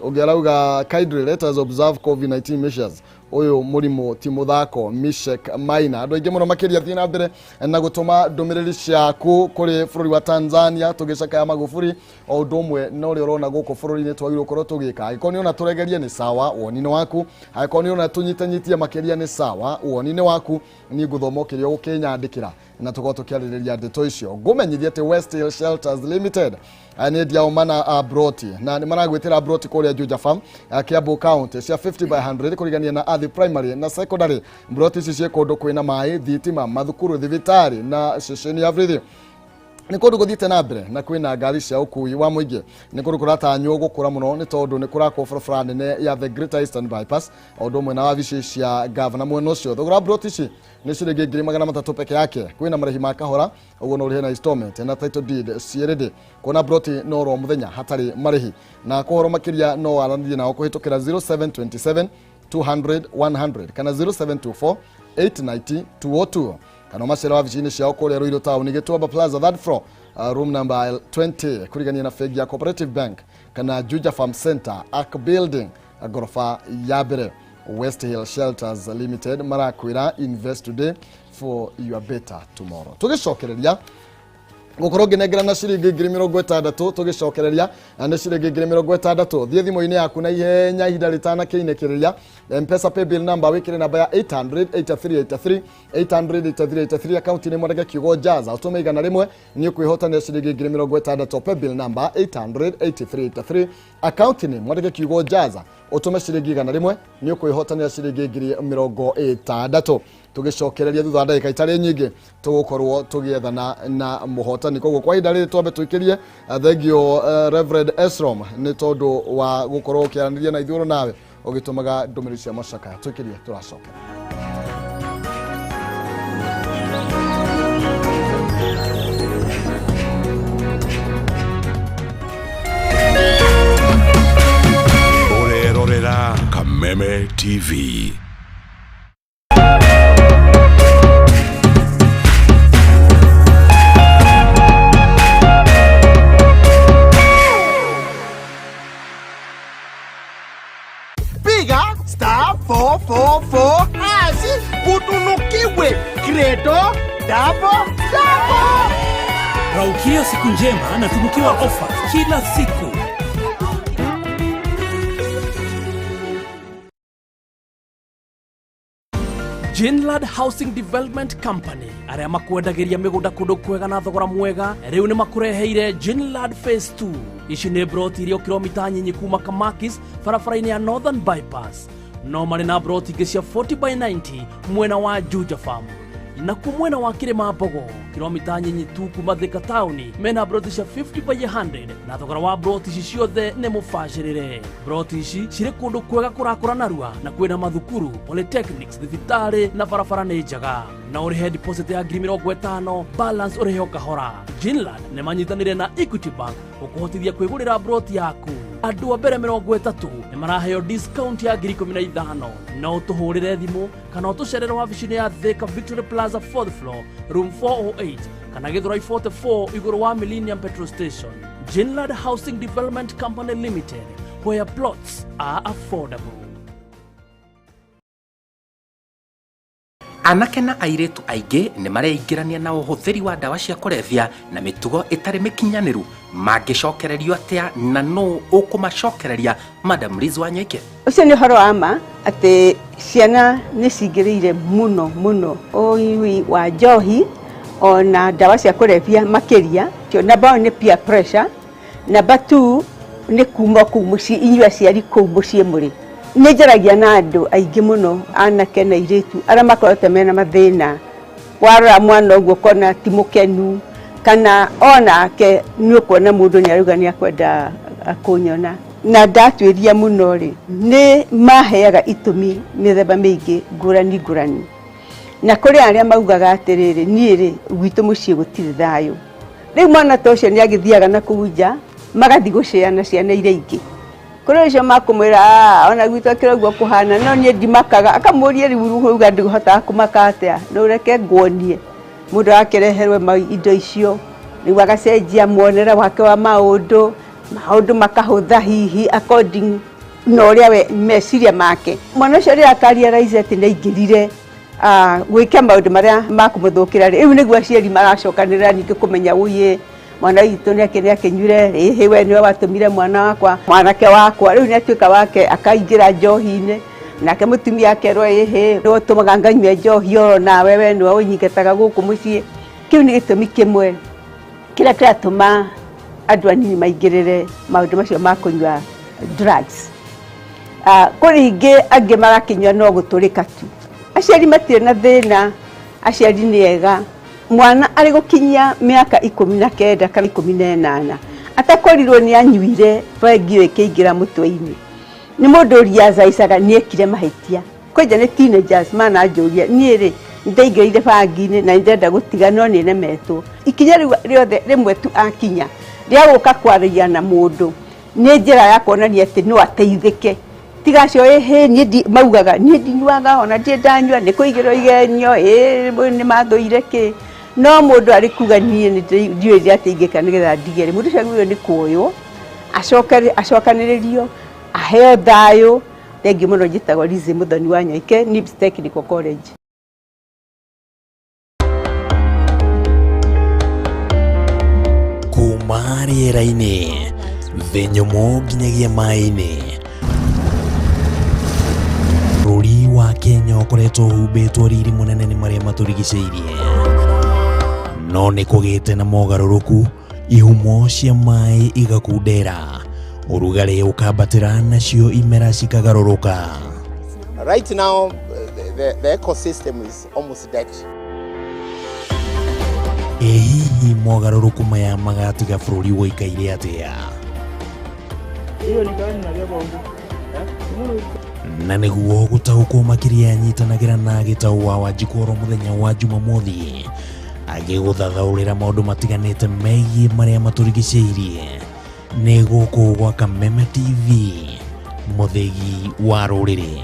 Ũngĩ arauga, "Kindly let us observe COVID-19 measures, ũyũ mũrimũ ti mũthako." Mishek Maina, andũ aingĩ mũno makĩria, thiĩ na mbere na gũtũma ndũmĩrĩri ciaku kũrĩ bũrũri wa Tanzania tũgĩcakaya Magufuli, o ũndũ ũmwe na ũrĩa ũrona gũkũ bũrũri-inĩ twagĩrĩirwo gũkorwo tũgĩka. Angĩkorwo nĩ ũrona tũregerie nĩ sawa, woni nĩ waku. Angĩkorwo nĩ ũrona tũnyitanyitie makĩria nĩ sawa, woni nĩ waku. Niĩ ngũthoma o kĩrĩa ũkĩnyandĩkĩra na tũkorwo tũkĩarĩrĩria ndeto icio. Ngũmenyithia atĩ West Hill Shelters Limited nĩ endia mana broti, na nĩ maragwĩtĩra broti kũrĩa Juja Farm, Kiambu County, cia 50 by 100 kũrigania na Athi Primary na Secondary. Broti ici ciĩ kũndũ kwĩna maĩ, thitima, mathukuru, thibitarĩ na ceceni ya borithi. Nĩ kũndũ gũthiĩte na mbere na kwĩna ngari cia ũkui wa mũingĩ. Nĩ kũndũ kũratanywo gũkũra mũno nĩ tondũ nĩ kũrakwo barabara nene ya the Greater Eastern Bypass, o ũndũ ũmwe na wabici cia gavana mwena ũcio. Thogora wa broti ici nĩ ciringi 300,000 peke yake. Kwĩna marĩhi ma kahora, ũguo no ũrĩhe na installment, na title deed ciĩ ready. Kuona broti no oro mũthenya hatarĩ marĩhi. Na kũhoro makĩria no waranĩrie nao kũhĩtũkĩra 0727 200 100 kana 0724 890 202, kana ũmacere wabici-inĩ ciao kũrĩa Ruiru Town, Gĩtuamba Plaza, third floor, room number 20, kũrigania na bengi ya Cooperative Bank, kana Juja Farm Center, Ark Building, ngoroba ya mbere. West Hill Shelters Limited marakwĩra, "Invest today for your better tomorrow." Tũgĩcokereria gũkorwo ngĩnengerana ciringi 60,000, tũgĩcokereria na nĩ ciringi 60,000. Thiĩ thimũ-inĩ yaku na ihenya ihinda rĩtanakĩinĩkĩrĩria. Mpesa paybill number, wĩkĩre namba ya 800 8383, 800 8383. Akaunti-inĩ mwandĩke kiugo jaza, ũtũme 100, nĩ ũkwĩhotanĩra ciringi 60,000. Paybill number 800 8383, akaunti-inĩ mwandĩke kiugo jaza, ũtũme ciringi 100, nĩ ũkwĩhotanĩra ciringi 60,000. Tũgĩcokereria thutha wa ndagĩka itarĩ nyingĩ, tũgũkorwo tũgĩethana na mũhotani. Koguo kwa ihinda rĩrĩ twambe tũikĩrie. Thengio, Reverend Esrom, nĩ tondũ wa gũkorwo ũkĩaranĩria na ithuĩ nawe ũgĩtũmaga ndũmĩrĩri cia macakaya. Tũikĩrie, tũracokera. Ũrerorera Kameme TV. Piga *444# utunukiwe Credo double double. Raukia siku njema na tunukiwa ofa kila siku. Jinlad Housing Development Company, arĩa makwendagĩria mĩgũnda kũndũ kwega na thogora mwega, rĩu nĩ makũreheire Jinlad Phase 2. Ici nĩ broti iria kilomita nyinyi kuma Kamakis, barabara-inĩ ya Northern Bypass. No marĩ na broti ingĩ cia 40 by 90 mwena wa Juja Farm. Na kumwena wa Kĩrĩma Mbogo kilomita nyinyi tu kuma Thika taũni mena broti cia 50 by 100 na thogora wa broti ici ciothe nĩ mũbacĩrĩre. Broti ici cirĩ kũndũ kwega kũrakũra narua na kwĩna mathukuru, polytechnics, thibitarĩ na barabara nĩ njega. Na ũrĩhe deposit ya 50,000, balance ũrĩhe o kahora. Ginland nĩ manyitanĩire na Equity Bank gũkũhotithia kwĩgũrĩra broti yaku. Andũ a mbere 30 nĩ maraheo discount ya 15,000. No ũtũhũrĩre thimũ kana ũtũcerere wabici-inĩ ya Thika Victory Plaza 4th floor room 408 kana Githurai 44 igũrũ wa Millennium Petrol Station. Ginland Housing Development Company Limited, where plots are affordable. Anake na airĩtu aingĩ nĩ mareingĩrania na ũhũthĩri wa ndawa cia kũrebia na mĩtugo ĩtarĩ mĩkinyanĩru. Mangĩcokererio atĩa na nũ ũkũmacokereria? Madam Liz Wanyoike. Ũcio nĩ ũhoro wa ma atĩ ciana nĩ cingĩrĩire mũno mũno ũnyui wa njohi ona ndawa cia kũrebia makĩria. Namba 1 nĩ peer pressure, namba 2 nĩ kuma kũu mũciĩ, inyuĩ aciari kũu mũciĩ mũrĩ. Nĩ njaragia na andũ aingĩ mũno anake na airĩtu arĩa makoretwo mena mathĩna. Warora mwana ũguo ũkona ti mũkenu, kana onake nĩ ũkuona mũndũ nĩ arauga nĩ akwenda kũnyona. Na ndatuĩria mũno rĩ, nĩ maheaga itũmi mĩthemba mĩingĩ ngũrani ngũrani. Na kũrĩ arĩa maugaga atĩrĩrĩ, niĩ rĩ gwitũ mũciĩ gũtirĩ thayũ. Rĩu mwana ta ũcio nĩ agĩthiaga na kũu nja, magathiĩ gũceana ciana iria ingĩ. Kũrĩ ũcio makũmwĩra ona gwitũ akĩra ũguo kũhana, no niĩ ndimakaga. Akamũria rĩu uga ndĩhotaga kũmaka atĩa, no ũreke nguonie. Mũndũ akĩreherwo indo icio, rĩu agacenjia muonere wake wa maũndũ, maũndũ makahũtha hihi according na ũrĩa we meciria make. Mwana ũcio rĩrĩa akarealize atĩ nĩ aingĩrire gwĩka maũndũ marĩa makũmũthũkĩra rĩ, rĩu nĩguo aciari maracokanĩrĩra ningĩ kũmenya ũyĩ mwana witũ nĩ akĩnyuire, ĩhĩ we nĩwe watũmire mwana wakwa, mwanake wakwa, rĩu nĩ atuĩka wake akaingĩra njohi-inĩ. Nake mũtumia akerwo ĩhĩ nĩwe ũtũmaga nganyue njohi oro nawe we nĩwe ũnyingataga gũkũ mũciĩ. Kĩu nĩ gĩtũmi kĩmwe kĩrĩa kĩratũma andũ anini maingĩrĩre maũndũ macio ma kũnyua drugs. Kũrĩ ingĩ angĩ marakĩnyua no gũtũrĩka tu. Aciari matirĩ na thĩna, aciari nĩ ega. Mwana arĩ gũkinyia mĩaka 19 kana 18 atakorirwo nĩ anyuire bangi ĩyo ĩkĩingĩra mũtwe-inĩ, nĩ mũndũ realizaga nĩ ekire mahĩtia. Kwanja nĩ teenagers mananjũria niĩ rĩ nĩndaingĩrĩire bangi-inĩ na nĩndĩrenda gũtiga no nĩ nemetwo. Ikinya rĩu rĩothe rĩmwe tu akinya rĩa gũka kwaria na mũndũ nĩ njĩra ya kuonania atĩ no ateithĩke. Tiga acio ĩhĩ niĩ maugaga niĩ ndinyuaga ona ndirĩ ndanyua nĩ kũigĩrwo igenyo ĩ nĩ mathũire kĩ. No mũndũ arĩ kuga niĩ ndiũĩ atĩ ingĩka nĩgetha ndige rĩ, mũndũ ũcio agĩrĩirwo nĩ kuoywo acokanĩrĩrio aheo thayũ. Thengiũ mũno, njĩtagwo Lizzy Muthoni wa Nyoike, NIBS Technical College. Kuma rĩera-inĩ, thĩ nyũmũ nginyagia maĩ-inĩ, bũrũri wa Kenya ũkoretwo ũhumbĩtwo riri mũnene nĩ marĩa matũrigicĩirie. No nĩ kũgĩte na mogarũrũku, ihumo cia maĩ igakundera, ũrugarĩ ũkambatĩra, nacio imera cikagarũrũka. Right now, the ecosystem is almost dead. Ĩ hihi mogarũrũku maya magatiga bũrũri ũikaire atĩa? Na nĩguo gũtaũkwo makĩria, nyitanagĩra na Gĩtaũ wa Wanjikũ oro mũthenya wa Jumamothi agĩgũthathaũrĩra maũndũ matiganĩte megiĩ marĩa matũrigicĩirie. Nĩ gũkũ gwa Kameme TV, mũthĩgi wa rũrĩrĩ.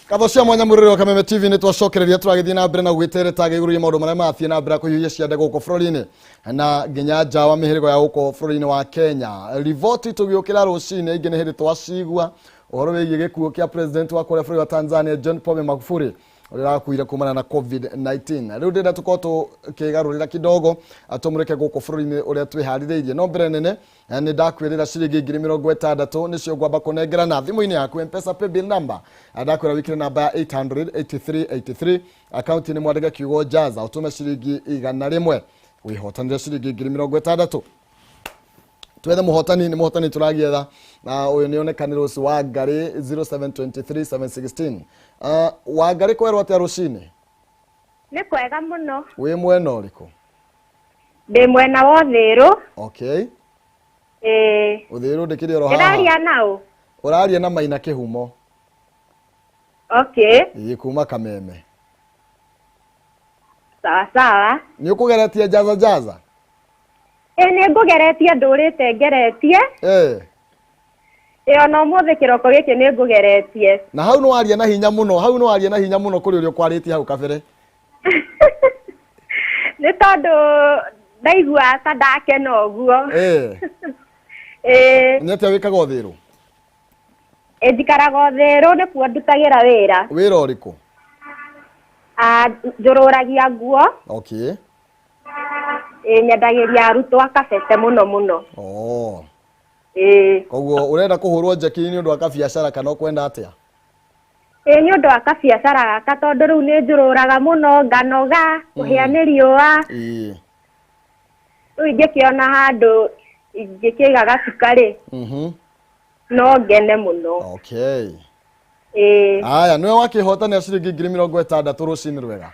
Ngatho cia mwanya mũrĩrĩ wa Kameme TV, nĩ twacokereria tũragĩthiĩ na mbere na gwĩtereta igũrũ rĩa maũndũ marĩa marathiĩ na mbere kũhiũhia ciande gũkũ bũrũri-inĩ na nginya nja wa mĩhĩrĩgo ya gũkũ bũrũri-inĩ wa Kenya. Riboti tũgĩũkĩra rũcinĩ ingĩ nĩ hĩndĩ twacigua ũhoro wĩgiĩ gĩkuũ kĩa president wa kũrĩa bũrũri wa Tanzania John Pombe Magufuli. Ũrĩa ũrakuire kumana na COVID-19. Rĩu ndĩrenda tũkorwo tũkĩgarũrĩra kidogo, tũmũrĩke gũkũ bũrũri-inĩ ũrĩa twĩharĩrĩirie. No mbere nene, nĩ ndakwĩrĩra ciringi 60,000 nĩcio ngwamba kũnengerana thimũ-inĩ yaku, M-Pesa paybill number. Ndakwĩra wĩkĩre namba ya 88383, akaunti-inĩ mwandĩke kiugo Jaza, ũtũme ciringi 100, wĩhotanĩre ciringi 60,000. Twethe mũhotani, nĩ mũhotani tũragietha, na ũyũ nĩ onekanĩ rũci wa Ngarĩ 0723716. Wa Ngarĩ, kwerwo atĩa rũcinĩ? Nĩ kwega mũno. Wĩ mwena ũrĩkũ? Ndĩ mwena wa Ũthĩrũ. Okay. Ĩĩ. Ũthĩrũ ndĩkĩrĩ oro haha. Ndĩraria naũ? Ũraria na Maina Kĩhumo. Okay. Ĩĩ, kuma Kameme. Sawa sawa. Nĩ ũkũgeretie Jaza Jaza? Ĩ, nĩ ngũgeretie, ndũrĩte ngeretie. Ĩ, ona ũmũthĩ kĩroko gĩkĩ nĩ ngũgeretie. Na hau nĩ waria na hinya mũno, hau nĩ waria na hinya mũno kũrĩ ũrĩa ũkwarĩtie hau kabere. Nĩ tondũ ndaigua ta ndakena ũguo. Ĩ. Nĩ atĩa wĩkaga Ũthĩrũ? Ĩ, njikaraga Ũthĩrũ, nĩkuo ndutagĩra wĩra. Wĩra ũrĩkũ? Ah, njũrũragia nguo. Ĩ, nyendagĩria arutwo a Kabete mũno mũno. Oh. Ĩ. Koguo ũrenda kũhũrwo njeki nĩ ũndũ wa kabiacara kana ũkwenda atĩa? Ĩ, nĩ ũndũ wa kabiacara gaka, tondũ rĩu nĩ njũrũraga mũno, nganoga, kũhĩa nĩ riũa. Rĩu ingĩkĩona handũ ingĩkĩiga gacuka rĩ, no ngene mũno. Ĩ. Aya, nĩwe wakĩhotanĩra ciringi 60,000, rũcinĩ rwega.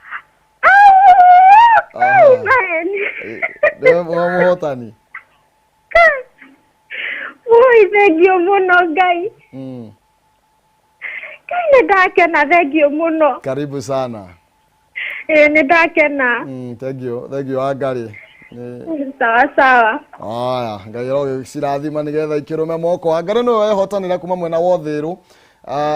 Nĩwe mũhotani. Ui, thengiũ mũno Ngai. Ngai, nĩ ndakena, thengiũ mũno. Karibu sana. Ĩ, nĩ ndakena. Thank you, thank you, Wangari. Sawa sawa. Aya, Ngai arogĩcirathima nĩgetha ikĩrũme moko. Wangari nĩwe wehotanĩra kuma mwena wa Ũthĩrũ,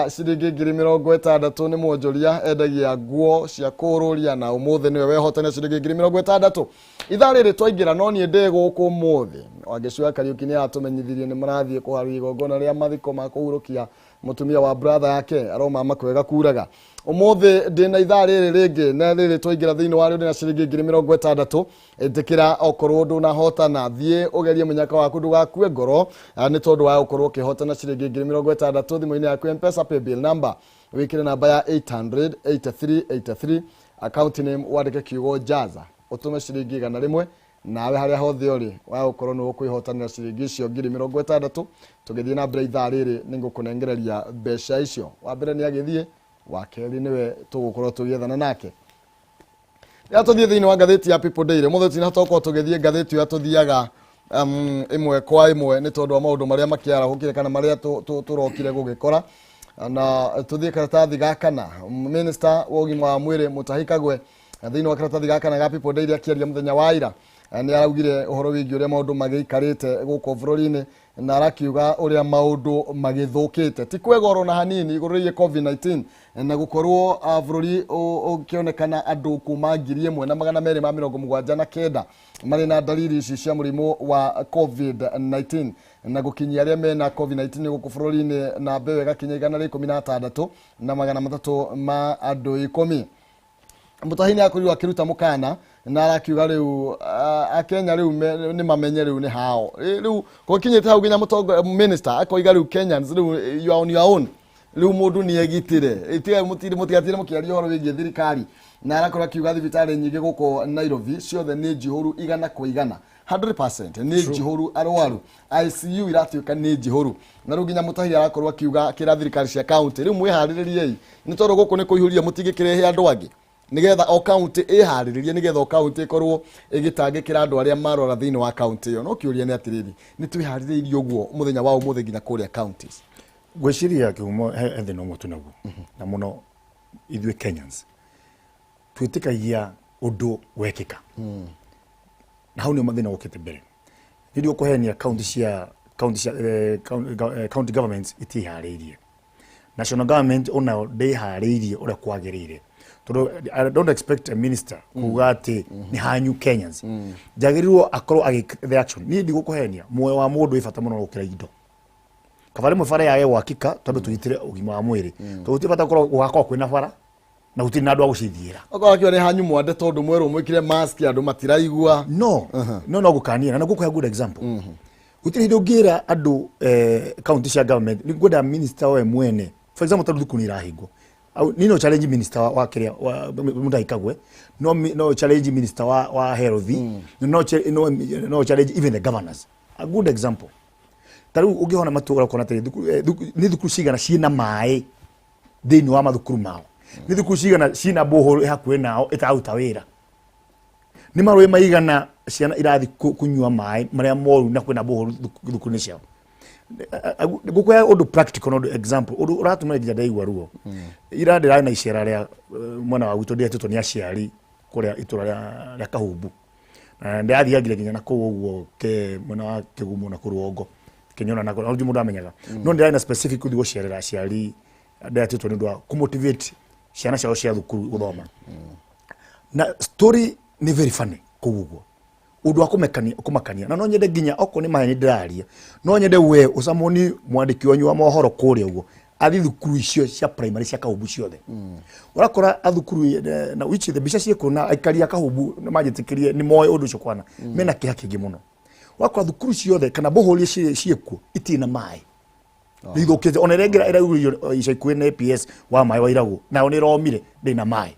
ciringi 60,000. Nĩ mwonjoria, endagia nguo cia kũrũria, na ũmũthĩ nĩwe wehotanĩra ciringi 60,000. Ithaa rĩrĩ twaingĩra, no niĩ ndĩ gũkũ ũmũthĩ. Wangeci wa Kariũki nĩ aratũmenyithirie nĩ marathiĩ kũharĩria igongona rĩa mathiko ma kũhurũkia mũtumia wa brother yake, aroma makwega kuraga. Ũmũthĩ ndĩna ithaa rĩrĩ rĩngĩ, na rĩrĩ twaingĩra thĩinĩ wa rĩo ndĩna ciringi 60,000. Ĩtĩkĩra, okorwo ndũnahotana, thiĩ ũgerie mũnyaka waku, ndũgakue ngoro, nĩ tondũ wa gũkorwo ũkĩhotana ciringi 60,000 thimũ-inĩ yaku. M-Pesa paybill number, wĩkĩre namba ya 88383, account name wandĩke kiugo Jaza, ũtũme ciringi 100, nawe harĩa hothe ũrĩ wa gũkorwo nĩ ũkwĩhotanĩra ciringi icio 60,000. Tũgĩthiĩ na mbere ithaa rĩrĩ, nĩ ngũkũnengereria mbeca icio. Wa mbere nĩ agĩthiĩ, wa kerĩ nĩwe tũgũkorwo tũgĩethana nake. Rĩrĩa tũthiĩ thĩinĩ wa ngathĩti ya People Daily ũmũthĩ, tinahota gũkorwo tũgĩthiĩ ngathĩti ũrĩa tũthiaga ĩmwe kwa ĩmwe, nĩ tondũ wa maũndũ marĩa makĩarahũkire kana marĩa tũrokire gũgĩkora. Na tũthiĩ karatathi ga kana. Minister wa ũgima wa mwĩrĩ Mutahi Kagwe, thĩinĩ wa karatathi ga kana ga People Daily, akĩaria mũthenya wa ira, nĩ araugire ũhoro wĩgiĩ ũrĩa maũndũ magĩikarĩte gũkũ bũrũri-inĩ, na arakiuga ũrĩa maũndũ magĩthũkĩte ti kwega oro na hanini igũrũ rĩgiĩ COVID-19, na gũkorwo bũrũri ũkĩonekana andũ kuma 1279 marĩ na dalili ici cia mũrimũ wa COVID-19, na gũkinyia arĩa mena COVID-19 gũkũ bũrũri-inĩ na mbeũ ĩgakinya 16310. Mutahi nĩ akorirwo akĩruta mũkana na arakiuga rĩu Akenya rĩu nĩ mamenye rĩu nĩ hao. Rĩu gũkinyĩte hau nginya mũtongo minister akoiga rĩu Kenyans, rĩu you are on your own, rĩu mũndũ nĩ egitĩre, itiga mũtigatire mũkĩaria ũhoro wĩgiĩ thirikari. Na arakorwo akiuga thibitarĩ nyingĩ gũkũ Nairobi ciothe nĩ njihũru 100%, 100% nĩ njihũru arwaru, ICU iratuĩka nĩ njihũru. Na rĩu nginya Mutahi arakorwo akiuga akĩra thirikari cia county, rĩu mwĩharĩrĩriei, nĩ tondũ gũkũ nĩ kũihũria, mũtingĩkĩrehe andũ angĩ, nigetha o county ĩharĩrĩrie, nigetha o county ĩkorwo ĩgĩtangĩkĩra andũ arĩa marwara thĩinĩ wa county ĩyo. No kĩũria nĩ atĩrĩrĩ, nĩ twĩharĩrĩirie ũguo mũthenya wa ũmũthĩ nginya kũrĩa counties? Ngwĩciria kĩhumo he thĩna ũmwe twĩnaguo na mũno ithuĩ Kenyans, twĩtĩkagia ũndũ wekĩka, na hau nĩho mathĩna ũkĩte mbere. Nĩ ndigũkũhenia, county cia county governments itiharĩirie, national government onayo ndĩharĩirie ũrĩa kwagĩrĩire, tondũ I don't expect a minister kuga atĩ nĩ hanyu Kenyans njagĩrĩirwo akorwo agĩ the action. Niĩ ndigũkũhenia, muoyo wa mũndũ wĩ bata mũno gũkĩra indo. Kaba rĩmwe bara yage gwakĩka, tondũ tũgitĩre ũgima wa mwĩrĩ, tondũ gũtirĩ bata gũkorwo gũgakorwo kwĩna bara. Na gũtirĩ na andũ a gũcithiĩra. Okorwo akiuga nĩ hanyu mwande tondũ mwerwo mwĩkĩre mask andũ matiraigua. No no no gũkania na ngũkũhe good example. Gũtirĩ hĩndĩ ũngĩra andũ county cia government nĩ ngwenda minister we mwene, for example, tondũ thukuru nĩ irahingwo. Ni no challenge minister wa kĩrĩa wa Mutahi Kagwe, no challenge minister wa health, no challenge even the governors. A good example, ta rĩu ũngĩhona matũra ũkona atĩrĩ, nĩ thukuru cigana ciĩna maĩ thĩinĩ wa mathukuru mao? Nĩ thukuru cigana ciĩna borehole ĩ hakuhĩ nao ĩtararuta wĩra? Nĩ marũĩ maigana ciana irathi kũnyua maĩ marĩa moru na kwĩna borehole thukuru-inĩ ciao? Ngũkũhe ũndũ practical na ũndũ example, ũndũ ũratũma nginya ndaigua ruo. Ira ndĩrarĩ na icera rĩa mwena wa gwitũ, ndĩretĩtwo nĩ aciari kũrĩa itũra rĩa Kahumbu, na ndĩrathiangire nginya na kũu ũguo ke mwena wa Kĩgumo na kũrũongo kĩnyona na kũu mũndũ amenyaga, no ndĩrarĩ na specific gũthiĩ gũcerera aciari ndĩretĩtwo nĩ ũndũ wa kũmotivate ciana ciao cia thukuru gũthoma. Na story nĩ very funny kũu ũguo, ũndũ wa kũmekania kũmakania, na no nyende nginya okorwo nĩ maheni ndĩraria, no nyende we ũcamoni mwandĩki wanyu wa mohoro kũrĩa ũguo athi thukuru icio cia primary cia Kahumbu ciothe. Ũrakora athukuru na which the mbica ciĩkuo na aikari a Kahumbu nĩ manjĩtĩkĩrie nĩ moĩ ũndũ ũcio kwana mena kĩeha kĩingĩ mũno. Ũrakora thukuru ciothe kana borehole iria ciĩkuo itirĩ na maĩ, nĩ ithũkĩte. Ona ĩrĩa ĩngĩ ĩraugĩrio ica ikuhĩ nĩ PS wa maĩ wa Iragũ, nayo nĩ ĩromire, ndĩrĩ na maĩ.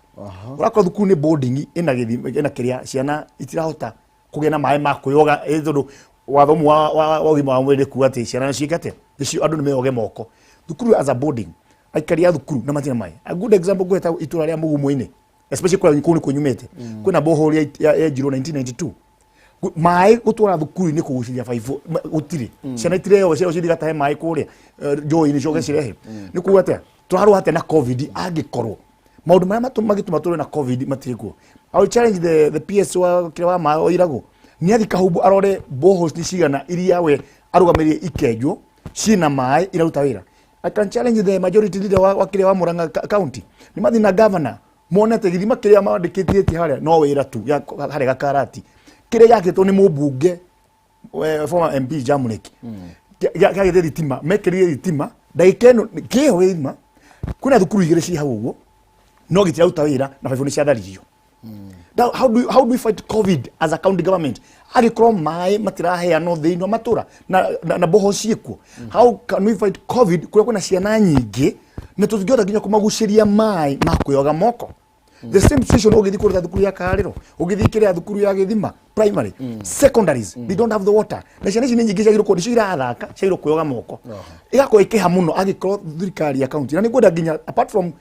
Ũrakora thukuru nĩ boarding ĩna gĩthima ĩna kĩrĩa, ciana itirahota kũgĩa na maĩ ma kwĩyoga, tondũ watho ũmwe wa ũgima wa mwĩrĩ kuga atĩ ciana ciĩke atĩa? Nĩcio andũ nĩ meyoge moko. Thukuru as a boarding, aikari a thukuru na matirĩ na maĩ. A good example ngũheta itũra rĩa Mũgumo-inĩ, especially kũrĩa kũu nĩ kũnyumĩte, kwĩna borehole yenjirwo 1992. Maĩ gũtwara thukuru-inĩ kũgucĩria baibũ gũtirĩ. Ciana itireheo, ciana cithiĩ gatahe maĩ kũrĩa njũĩ-inĩ coke cirehe. Nĩ kuga atĩa? Tũrarũa atĩa na COVID angĩkorwo maũndũ marĩa magĩtũma tũrũe na COVID matirĩ kuo? I will challenge the PS wa kĩrĩa wa maĩ wa Iragũ nĩ athi Kahumbu arore boreholes nĩ cigana iria we arũgamĩrĩire ikenjwo ciĩna maĩ iraruta wĩra. I can challenge the majority leader wa kĩrĩa wa Murang'a county nĩ mathiĩ na governor mone atĩ gĩthima kĩrĩa mandĩkĩtie harĩa no wĩra tu harĩa Gakarati, kĩrĩa gĩakĩtwo nĩ mũmbunge former MP Jamlek gĩagĩte thitima, mekĩrire thitima ndagĩka ĩno kĩho gĩthima. Kwĩna thukuru igĩrĩ ciĩ hau ũguo no gĩtiraruta wĩra na baibũ nĩ ciatharirio. Now, how do we fight COVID as a county government angĩkorwo maĩ matiraheanwo thĩinĩ wa matũra na boho ciĩkuo? How can we fight COVID kũrĩa kwĩna ciana nyingĩ na tũtingĩhota nginya kũmagucĩria maĩ ma kwĩyoga moko? The same situation ũgĩthiĩ kũrĩa thukuru ya Karĩro, ũgĩthiĩ kĩrĩa thukuru ya Gĩthima primary, secondaries, they don't have the water, na ciana ici nĩ nyingĩ ciagĩrĩirwo nĩcio irathaka, ciagĩrĩirwo kwĩyoga moko. Ĩgakorwo ĩkĩha mũno angĩkorwo thirikari ya county, na nĩ ngwenda nginya apart from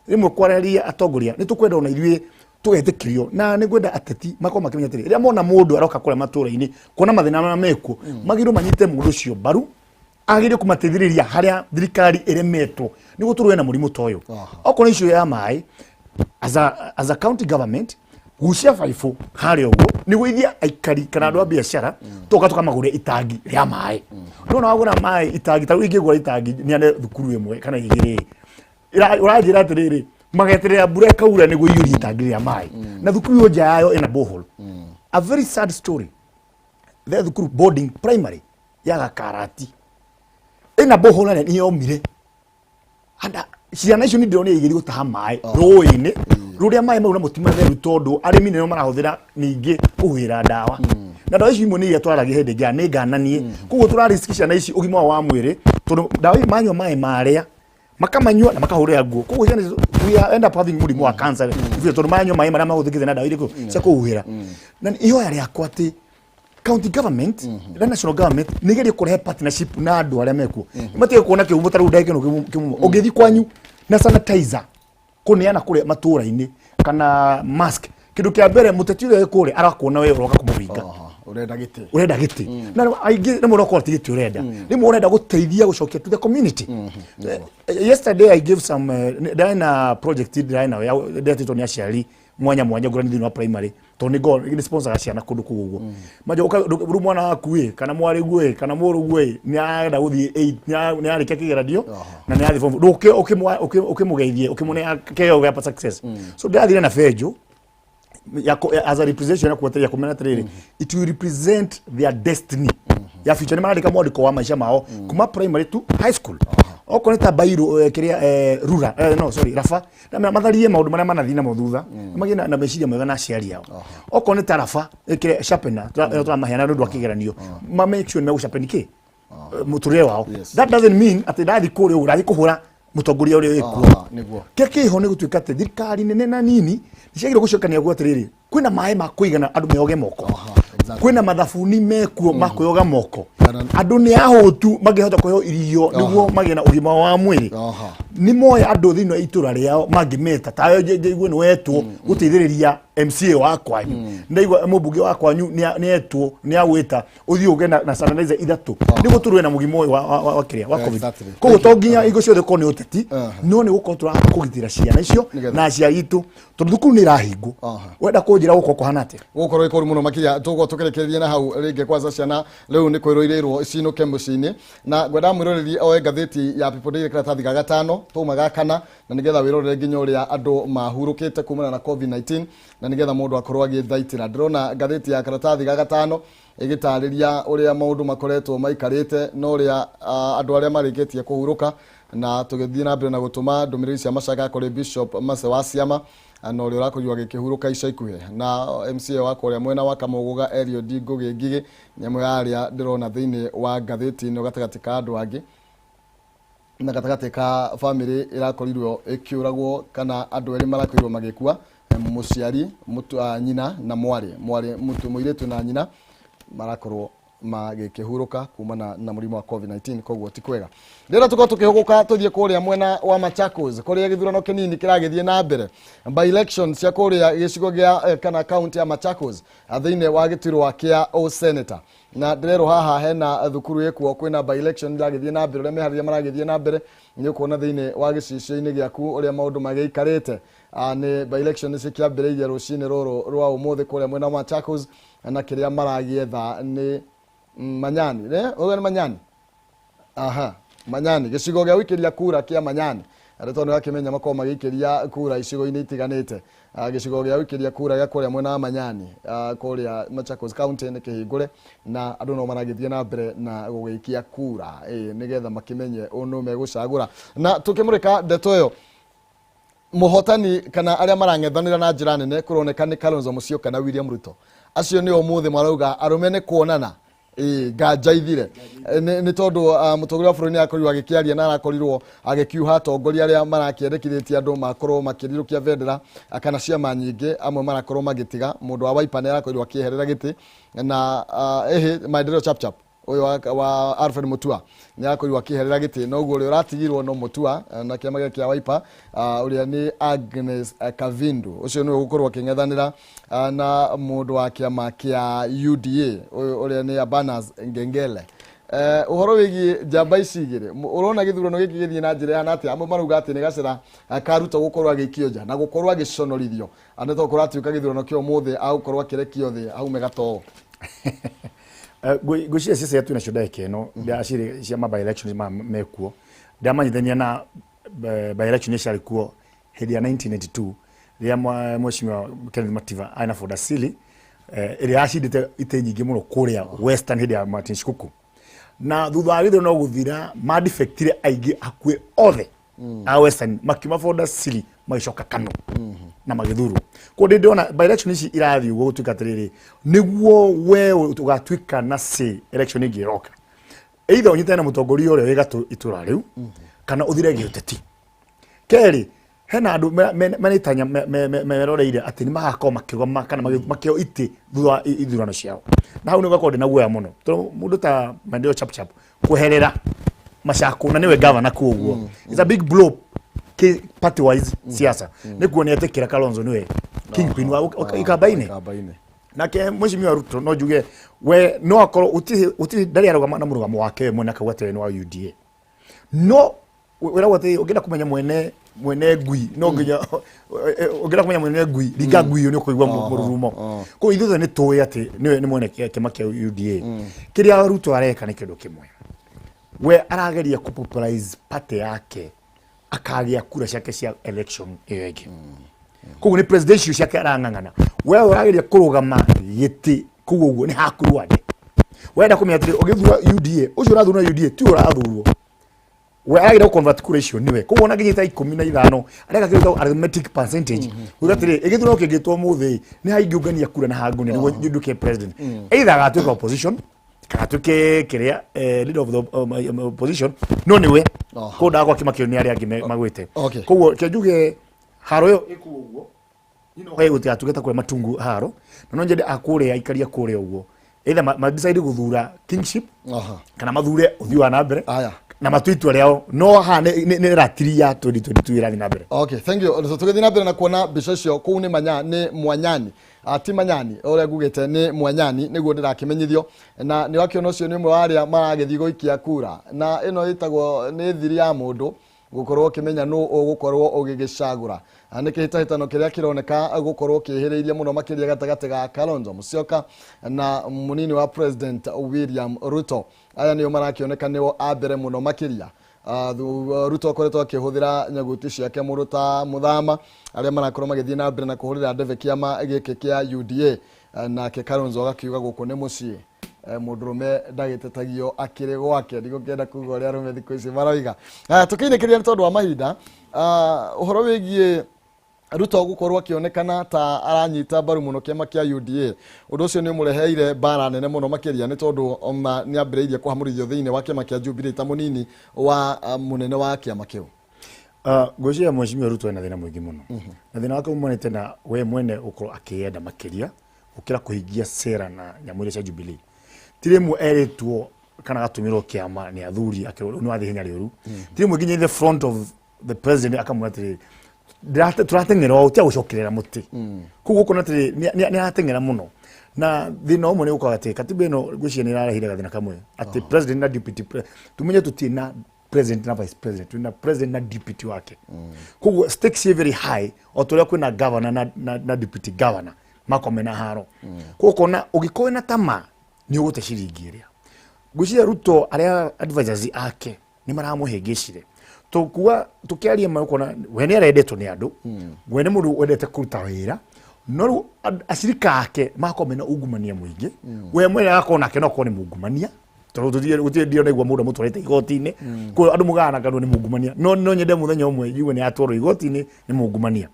rĩmwe kwarĩria atongoria, nĩ tũkwenda ona ithuĩ tũgetĩkĩrio, na nĩ ngwenda ateti makorwo makĩmenya atĩrĩ, rĩrĩa mona mũndũ aroka kũrĩa matũra-inĩ kuona mathĩna marĩa mekuo, magĩrĩirwo manyite mũndũ ũcio mbaru, agĩrĩire kũmateithĩrĩria harĩa thirikari ĩremetwo nĩguo tũrũe na mũrimũ ta ũyũ. Okorwo nĩ issue ya maĩ, as a county government, gucia baibũ harĩa ũguo nĩguo ithiĩ aikari kana andũ a biacara tũka tũkamagũrĩra itangi rĩa maĩ. Nona wagũra maĩ itangi, ta rĩu ingĩgũra itangi nĩane thukuru ĩmwe kana igĩrĩ, ũranjĩra atĩrĩrĩ, mageterera mbura ĩkaura nĩguo iyũrie itangi rĩa maĩ, na thukuru ĩyo nja yayo ĩna borehole. A very sad story, the thukuru boarding primary ya Gakarati ĩna borehole na nĩ yomire. Anda ciana icio nĩ ndĩronire igĩthiĩ gũtaha maĩ rũĩ-inĩ rũrĩa maĩ mau namo ti matheru, tondũ arĩmi nĩo marahũthĩra ningĩ kũhuhĩra ndawa, na ndawa icio imwe nĩ iria twaragia hĩndĩ ĩngĩ nĩ ngananie. Koguo tũrariski ciana ici ũgima wao wa mwĩrĩ, tondũ ndawa ici manyua maĩ marĩa makamanyua na makahũrĩra nguo. Koguo ciana icio, we are end up having mũrimũ wa cancer tondũ manyua maĩ marĩa mahũthĩkĩte na ndawa irĩkũ cia kũhuhĩra. Na ihoya rĩakwa atĩ county government na national government nĩ gerie kũrehe partnership na andũ arĩa mekuo, matige kuona kĩhumo. Ta rĩu ndagĩka ĩno kĩhumo ũngĩthiĩ kwanyu na sanitizer kũneana kũrĩa matũra-inĩ kana mask, kĩndũ kĩa mbere mũteti ũrĩa wĩ kũrĩa arakuona we ũroka kũmũringa. Ũrenda gĩtĩ. Ũrenda gĩtĩ, na rĩu aingĩ rĩmwe ũrakora ti gĩtĩ ũrenda, rĩmwe ũrenda gũteithia gũcokia to the community. Yesterday I gave some ndarĩ na project ndĩrarĩ nayo ndetĩtwo nĩ aciari mwanya mwanya ngũrani thĩinĩ wa primary, tondũ nĩ ngoragwo nĩ sponsoraga ciana kũndũ kũu ũguo. Manja rĩu mwana waku ĩ kana mwarĩguo ĩ kana mũrũguo ĩ nĩ arenda gũthiĩ eight, nĩ arĩkia kĩgeranio na nĩ arathiĩ form four. Ndũke ũkĩmũgeithie ũkĩmũne kĩheo gĩa success. So ndĩrathire na benjũ as a representation ya kuateria kumena atiriri, it will represent their destiny. Ya future nĩ marandĩka mwandĩko wa maica mao kuma primary to high school. Okorwo nĩ ta bairo kĩrĩa rura no sorry rafa na matharie maũndũ marĩa manathiĩ namo thutha, magĩe na meciria mega na aciari ao. Okorwo nĩ ta rafa kĩrĩa sharpener tũramaheana nĩ ũndũ wa kĩgeranio, ma make sure nĩ megũ kĩ mũtũrĩre wao. That doesn't mean atĩ ndathiĩ kũrĩa ũguo ndathiĩ kũhũra mũtongoria ũrĩa wĩkuo. Nĩguo. Kĩrĩa kĩho nĩ gũtuĩka atĩ thirikari nene na nini nĩ ciagĩrĩirwo gũcokania guo atĩrĩrĩ, kwĩna maĩ ma kũigana andũ meoge moko, kwĩna mathabuni mekuo ma kwĩoga moko, andũ nĩ ahũtu mangĩhota kũheo irio nĩguo magĩe na ũgima wa mwĩrĩ. Nĩ moĩ andũ thĩinĩ wa itũra rĩao mangĩmeta tayo njigue nĩ wetwo gũteithĩrĩria MCA wa kwanyu, ndaigua mũmbunge wa kwanyu nĩ etwo nĩ agwĩta ũthiĩ ũge na sanitizer ithatũ nĩguo tũrũe na mũrimũ ũyũ wa kĩrĩa wa COVID. Koguo to nginya hingo ciothe korwo nĩ ũteti, no nĩ gũkorwo tũrahota kũgitĩra ciana icio na aciari itũ, tondũ thukuru nĩ irahingwo. Wenda kũnjĩra gũkorwo kũhana atĩa? Gũkorwo ĩkũru mũno makĩria. Tũgũkorwo tũkĩrĩkĩrĩria na hau rĩngĩ. Kwanza ciana rĩu nĩ kwĩrũirĩrwo cinũke mũciĩ-inĩ, na ngwenda mwĩroreri oe ngathĩti ya People Daily karatathi ga gatano tũma ga kana, na nĩgetha wĩrorere nginya ũrĩa andũ mahurũkĩte kumana na COVID-19, na nĩgetha mũndũ akorwo agĩthaitĩra. Ndĩrona ngathĩti ya karatathi ga gatano ĩgĩtarĩria ũrĩa maũndũ makoretwo maikarĩte na ũrĩa andũ arĩa marĩkĩtie kũhurũka, na tũgĩthiĩ na mbere na gũtũma ndũmĩrĩri cia macaka kũrĩ Bishop Mase wa Ciama na ũrĩa ũrakorirwo agĩkĩhurũka ica ikuhĩ, na MCA wa kũrĩa mwena wa Kamũgũga Eliud Ngũgĩ Ngigĩ nyamũ ya arĩa ndĩrona thĩinĩ wa ngathĩti ĩno gatagatĩ ka andũ angĩ na gatagatĩ ka bamĩrĩ ĩrakorirwo ĩkĩũragwo kana andũ erĩ marakorirwo magĩkua, mũciari nyina na mwarĩ mũirĩtu na nyina marakorwo magĩkĩhurũka kumana na mũrimũ wa COVID-19. Koguo ti kwega. Rĩrĩa tũkorwo tũkĩhũgũka tũthiĩ kũrĩa mwena wa Machakos, kũrĩa gĩthurano kĩnini kĩragĩthiĩ na mbere, by election cia kũrĩa gĩcigo gĩa kana kaunti ya Machakos, thĩinĩ wa gĩturwa kĩa o senator, na ndĩrerwo haha hena thukuru ĩkuo kwĩna by election iragĩthiĩ na mbere. Ũrĩa meharĩria maragĩthiĩ na mbere nĩ ũkuona thĩinĩ wa gĩcicio-inĩ gĩaku ũrĩa maũndũ magĩikarĩte. Nĩ by election nĩ cikĩambĩrĩirie rũcinĩ rũrũ rwa ũmũthĩ kũrĩa mwena wa Machakos, na kĩrĩa maragĩetha nĩ Manyani ne ũguo nĩ Manyani, aha, Manyani, gĩcigo gĩa gũikĩria kura kĩa Manyani, arĩa tondũ nĩwakĩmenya makorwo magĩikĩria kura icigo-inĩ itiganĩte. Gĩcigo gĩa gũikĩria kura gĩa kũrĩa mwena wa Manyani, kũrĩa Machakos County nĩ kĩhingũre, na andũ no maragĩthiĩ na mbere na gũgĩikia kura, nĩgetha makĩmenye ũnũ megũcagũra. Na tũkĩmũrĩka ndeto ĩyo, mũhotani kana arĩa marang'ethanĩra na njĩra nene kũroneka nĩ Kalonzo Musyoka na William Ruto. Acio nĩo ũmũthĩ marauga arũme nĩ kuonana. Ĩĩ, nganja ithire. Nĩ tondũ mũtongoria wa bũrũri nĩ akorirwo agĩkĩaria na arakorirwo agĩkiuha atongoria arĩa marakĩendekithĩtie andũ makorwo makĩrirũkia bendera kana ciama nyingĩ, amwe marakorwo magĩtiga. Mũndũ wa Wiper nĩ arakorirwo akĩeherera gĩtĩ na ĩhĩ Maendeleo Chap Chap ũyũ wa Alfred Mutua nĩ arakorirwo akĩeherera gĩtĩ, noguo ũrĩa ũratigirwo no Mutua na kĩama gĩake kĩa Wiper, ũrĩa nĩ Agnes Kavindu, ũcio nĩwe ũgũkorwo akĩng'ethanĩra na mũndũ wa kĩama kĩa UDA ũyũ ũrĩa nĩ Abanas Ngengele. Ũhoro wĩgiĩ njamba ici igĩrĩ, ũrona gĩthurano gĩkĩ gĩthiĩ na njĩra ĩhana atĩa? Amwe marauga atĩ nĩ gacĩra ka Ruto gũkorwo agĩikio nja na gũkorwo agĩconorithio, nĩ tondũ kũratuĩka gĩthurano kĩa ũmũthĩ agũkorwo akĩrekio thĩ aume gatoo. Ngwĩciria ciaca twĩ nacio ndagĩka ĩno ndacirĩ cia ma by elections ma mekuo ndamanyithania na by election iria ciarĩ kuo hĩndĩ ya 1992 rĩrĩa mheshimiwa Kenneth Mativa arĩ na Ford Asili ĩrĩa yacindĩte itĩ nyingĩ mũno kũrĩa Western hĩndĩ ya Martin Shikuku, na thutha wa gĩthurano gũthira madefectire aingĩ hakuhĩ othe a Western makiuma Ford Asili magĩcoka Kano na magĩthurwo. Koguo ndĩ ndĩrona by election ici irathiĩ ũguo gũtuĩka atĩrĩrĩ, nĩguo we ũgatuĩka na say election ĩngĩ ĩroka, either ũnyitane na mũtongoria ũrĩa wĩ gatũ itũra rĩu kana ũthire gĩũteti. Kerĩ, hena andũ mena itanya meroreire atĩ nĩ magakorwo makĩgoma kana makĩo itĩ thutha wa ithurano ciao, na hau nĩ ũgakorwo ndĩna guoya mũno tondũ mũndũ ta Maendeleo Chap Chap kweherera Machakos na nĩwe gavana kuo ũguo, it's a big blow party wise siasa. Nĩ kuo nĩ etĩkĩra Kalonzo nĩwe kingpin wa Ikamba-inĩ. Ikamba-inĩ. Nake mheshimiwa Ruto no njuge we no akorwo gũtirĩ ndarĩ arũgama na mũrũgamo wake we mwene akauga atĩ we nĩ wa UDA, no wĩragwo atĩ ũngĩenda kũmenya mwene ngui no nginya ũngĩenda kũmenya mwene ngui ringa ngui ĩyo nĩ ũkũigua mũrurumo. Koguo ithuothe nĩ tũĩ atĩ nĩwe nĩ mwene kĩama kĩa UDA. Kĩrĩa Ruto areka nĩ kĩndũ kĩmwe, we arageria kũ popularize party yake akagĩa kura ciake cia election ĩyo ĩngĩ. Koguo nĩ presidential ciake arang'ang'ana, we ũrageria kũrũgama gĩtĩ kũu ũguo nĩ haku Rwande. Wenda kũmenya atĩrĩ, ũgĩthura UDA, ũcio ũrathurwo na UDA ti ũrathurwo, we aragĩra convert kura icio niwe. Koguo ona nginyĩta 15 areka kĩndũ gĩtagwo arithmetic percentage, uga atĩrĩ, ĩgĩthurano kĩngĩtwo ũmũthĩ nĩ haingĩũngania kura na hangũnia nĩguo nduĩke president, either agatuĩka opposition kana atuĩke kĩrĩa leader of the opposition, no nĩwe. Koguo ndagakwa kĩmakĩo nĩ arĩa angĩ magwĩte. Koguo ke njuge haro ĩyo ĩkuo ũguo no gũtigatuĩke ta kũrĩa matungu haro, na no nyende akũrĩa aikaria kũrĩa ũguo, either ma decide gũthura kingship kana mathure ũthii wa na mbere na matue itua rĩao, no haha nĩ ratiri ya 2022 ĩrathiĩ na mbere. Okay, thank you. So tũgĩthiĩ na mbere na kuona mbica icio kũu nĩ manya nĩ Mwanyani. Ti Manyani, ũrĩa ngugĩte nĩ Mwanyani nĩguo ndĩrakĩmenyithio, na nĩ wakĩona ũcio nĩ ũmwe wa arĩa maragĩthiĩ gũikia kura, na ĩno ĩtagwo nĩ thiri ya mũndũ gũkorwo ũkĩmenya nũ ũgũkorwo ũgĩgĩcagũra. Nĩ kĩhĩtahĩtano kĩrĩa kĩroneka gũkorwo kĩhĩrĩirie mũno makĩria gatagatĩ ga Kalonzo Musyoka na mũnini wa President William Ruto. Aya nĩo marakĩoneka nĩo a mbere mũno makĩria. Ruto akoretwo akĩhũthĩra nyaguti ciake mũndũ ta Muthama, arĩa marakorwo magĩthiĩ na mbere na kũhũrĩra ndebe kĩama gĩkĩ kĩa UDA. Nake Kalonzo agakiuga gũkũ nĩ mũciĩ, mũndũrũme ndagĩtetagio akĩrĩ gwake, ndigũkĩenda kuga ũrĩa arũme thikũ ici maroiga. Tũkĩinĩkĩria nĩ tondũ wa mahinda, ũhoro wĩgiĩ Ruto gũkorwo akĩonekana ta aranyita mbaru mũno kĩama kĩa UDA, ũndũ ũcio nĩ ũmũreheire mbara nene mũno makĩria, nĩ tondũ ona nĩ ambĩrĩirie kũhamũrithio thĩinĩ wa kĩama kĩa Jubilee ta mũnini wa mũnene wa kĩama kĩu. Ngwĩciria mheshimiwa Ruto ena thĩna mũingĩ mũno, na thĩna wake umanĩte na we mwene gũkorwo akĩyenda makĩria gũkĩra kũhingia sera na nyamũ iria cia Jubilee. Ti rĩmwe erĩtwo kana agatũmĩrwo kĩama nĩ athuri akĩrwo nĩ wathiĩ ihenya rĩũru. Ti rĩmwe nginya in the front of the president akamwĩra atĩrĩrĩ, tũrateng'era ũũ tia gũcokerera mũtĩ. Koguo ũkona atĩrĩrĩ, nĩ arateng'era mũno, na thĩna ũmwe nĩ gũkorwo atĩ katiba ĩno ngwĩciria nĩ ĩrarehire gathĩna kamwe, atĩ president na deputy tumenye tũtirĩ na president na vice president, twĩna president na deputy wake. Koguo stakes ciĩ very high, o ta ũrĩa kwĩna governor na deputy governor makome na haro. Koguo ũkona ũngĩkorwo wĩna tamaa nĩ ũgũte ciringi ĩrĩa. Ngwĩciria Ruto arĩa advisors ake nĩ maramũhĩngĩcire, tũkuga tũkĩaria ma, ũkona we nĩ arendetwo nĩ andũ, we nĩ mũndũ wendete kũruta wĩra, no rĩu acirika ake magakorwo mena ungumania mũingĩ. We mwene agakorwo nake no akorwo nĩ mungumania, tondũ gũtirĩ ndionaigua mũndũ amũtwarĩte igoti-inĩ. Koguo andũ mũgana kanua nĩ mungumania, no nyende mũthenya ũmwe njigue nĩ atwarwo igoti-inĩ nĩ mungumania.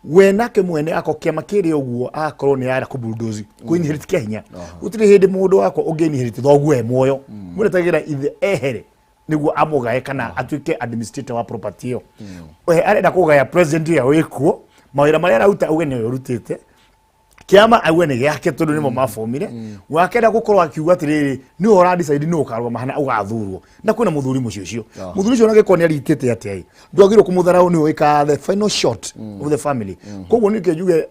We nake mwene akorwo kĩama kĩrĩ ũguo, agakorwo nĩ arenda kũbulldoze, kũ-inherit kĩa hinya. Gũtirĩ hĩndĩ mũndũ wakwa ũngĩ-inherit thoguo e muoyo, mũretagĩra ithe ehere nĩguo amũgae kana atuĩke administrator wa property ĩyo. We arenda kũgaya president ĩyo wĩkuo, mawĩra marĩa araruta auge nĩwe ũrutĩte, kĩama auge nĩ gĩake tondũ nĩmo mabomire. Wakenda gũkorwo akiuga atĩrĩrĩ, nĩwe ũradecide nũ ũkarũgama hana ũgathurwo, na kwĩna mũthuri mũciĩ ũcio. Mũthuri ũcio onagĩkorwo nĩ aritĩte atĩa ĩ, ndwagĩrĩirwo kũmũtharaũ, nĩwe wĩkaga the final shot of the family. Koguo nĩkĩo njuge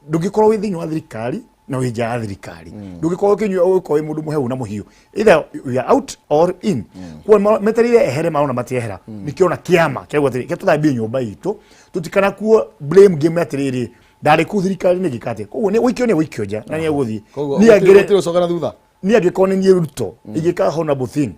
ndũngĩkorwo wĩ thĩinĩ wa thirikari na wĩ nja ya thirikari, ndũngĩkorwo ũkĩnyua ũgĩkorwo wĩ mũndũ mũhehu na mũhiũ, either we are out or in. Koguo metereire ehere, marona matiehera, nĩkĩo ona kĩama kĩauga atĩrĩ, kĩa tũthambie nyũmba itũ tũtikanakuo blame game atĩrĩrĩ, ndarĩ kũu thirikari-inĩ ngĩka atĩa. Koguo nĩ ũikio, nĩ ũikio nja na nĩ egũthiĩ. Koguo Niĩ angĩrĩ- gũtirĩ ũcoka na thutha. Niĩ angĩkorwo nĩ niĩ Ruto, ingĩka honorable thing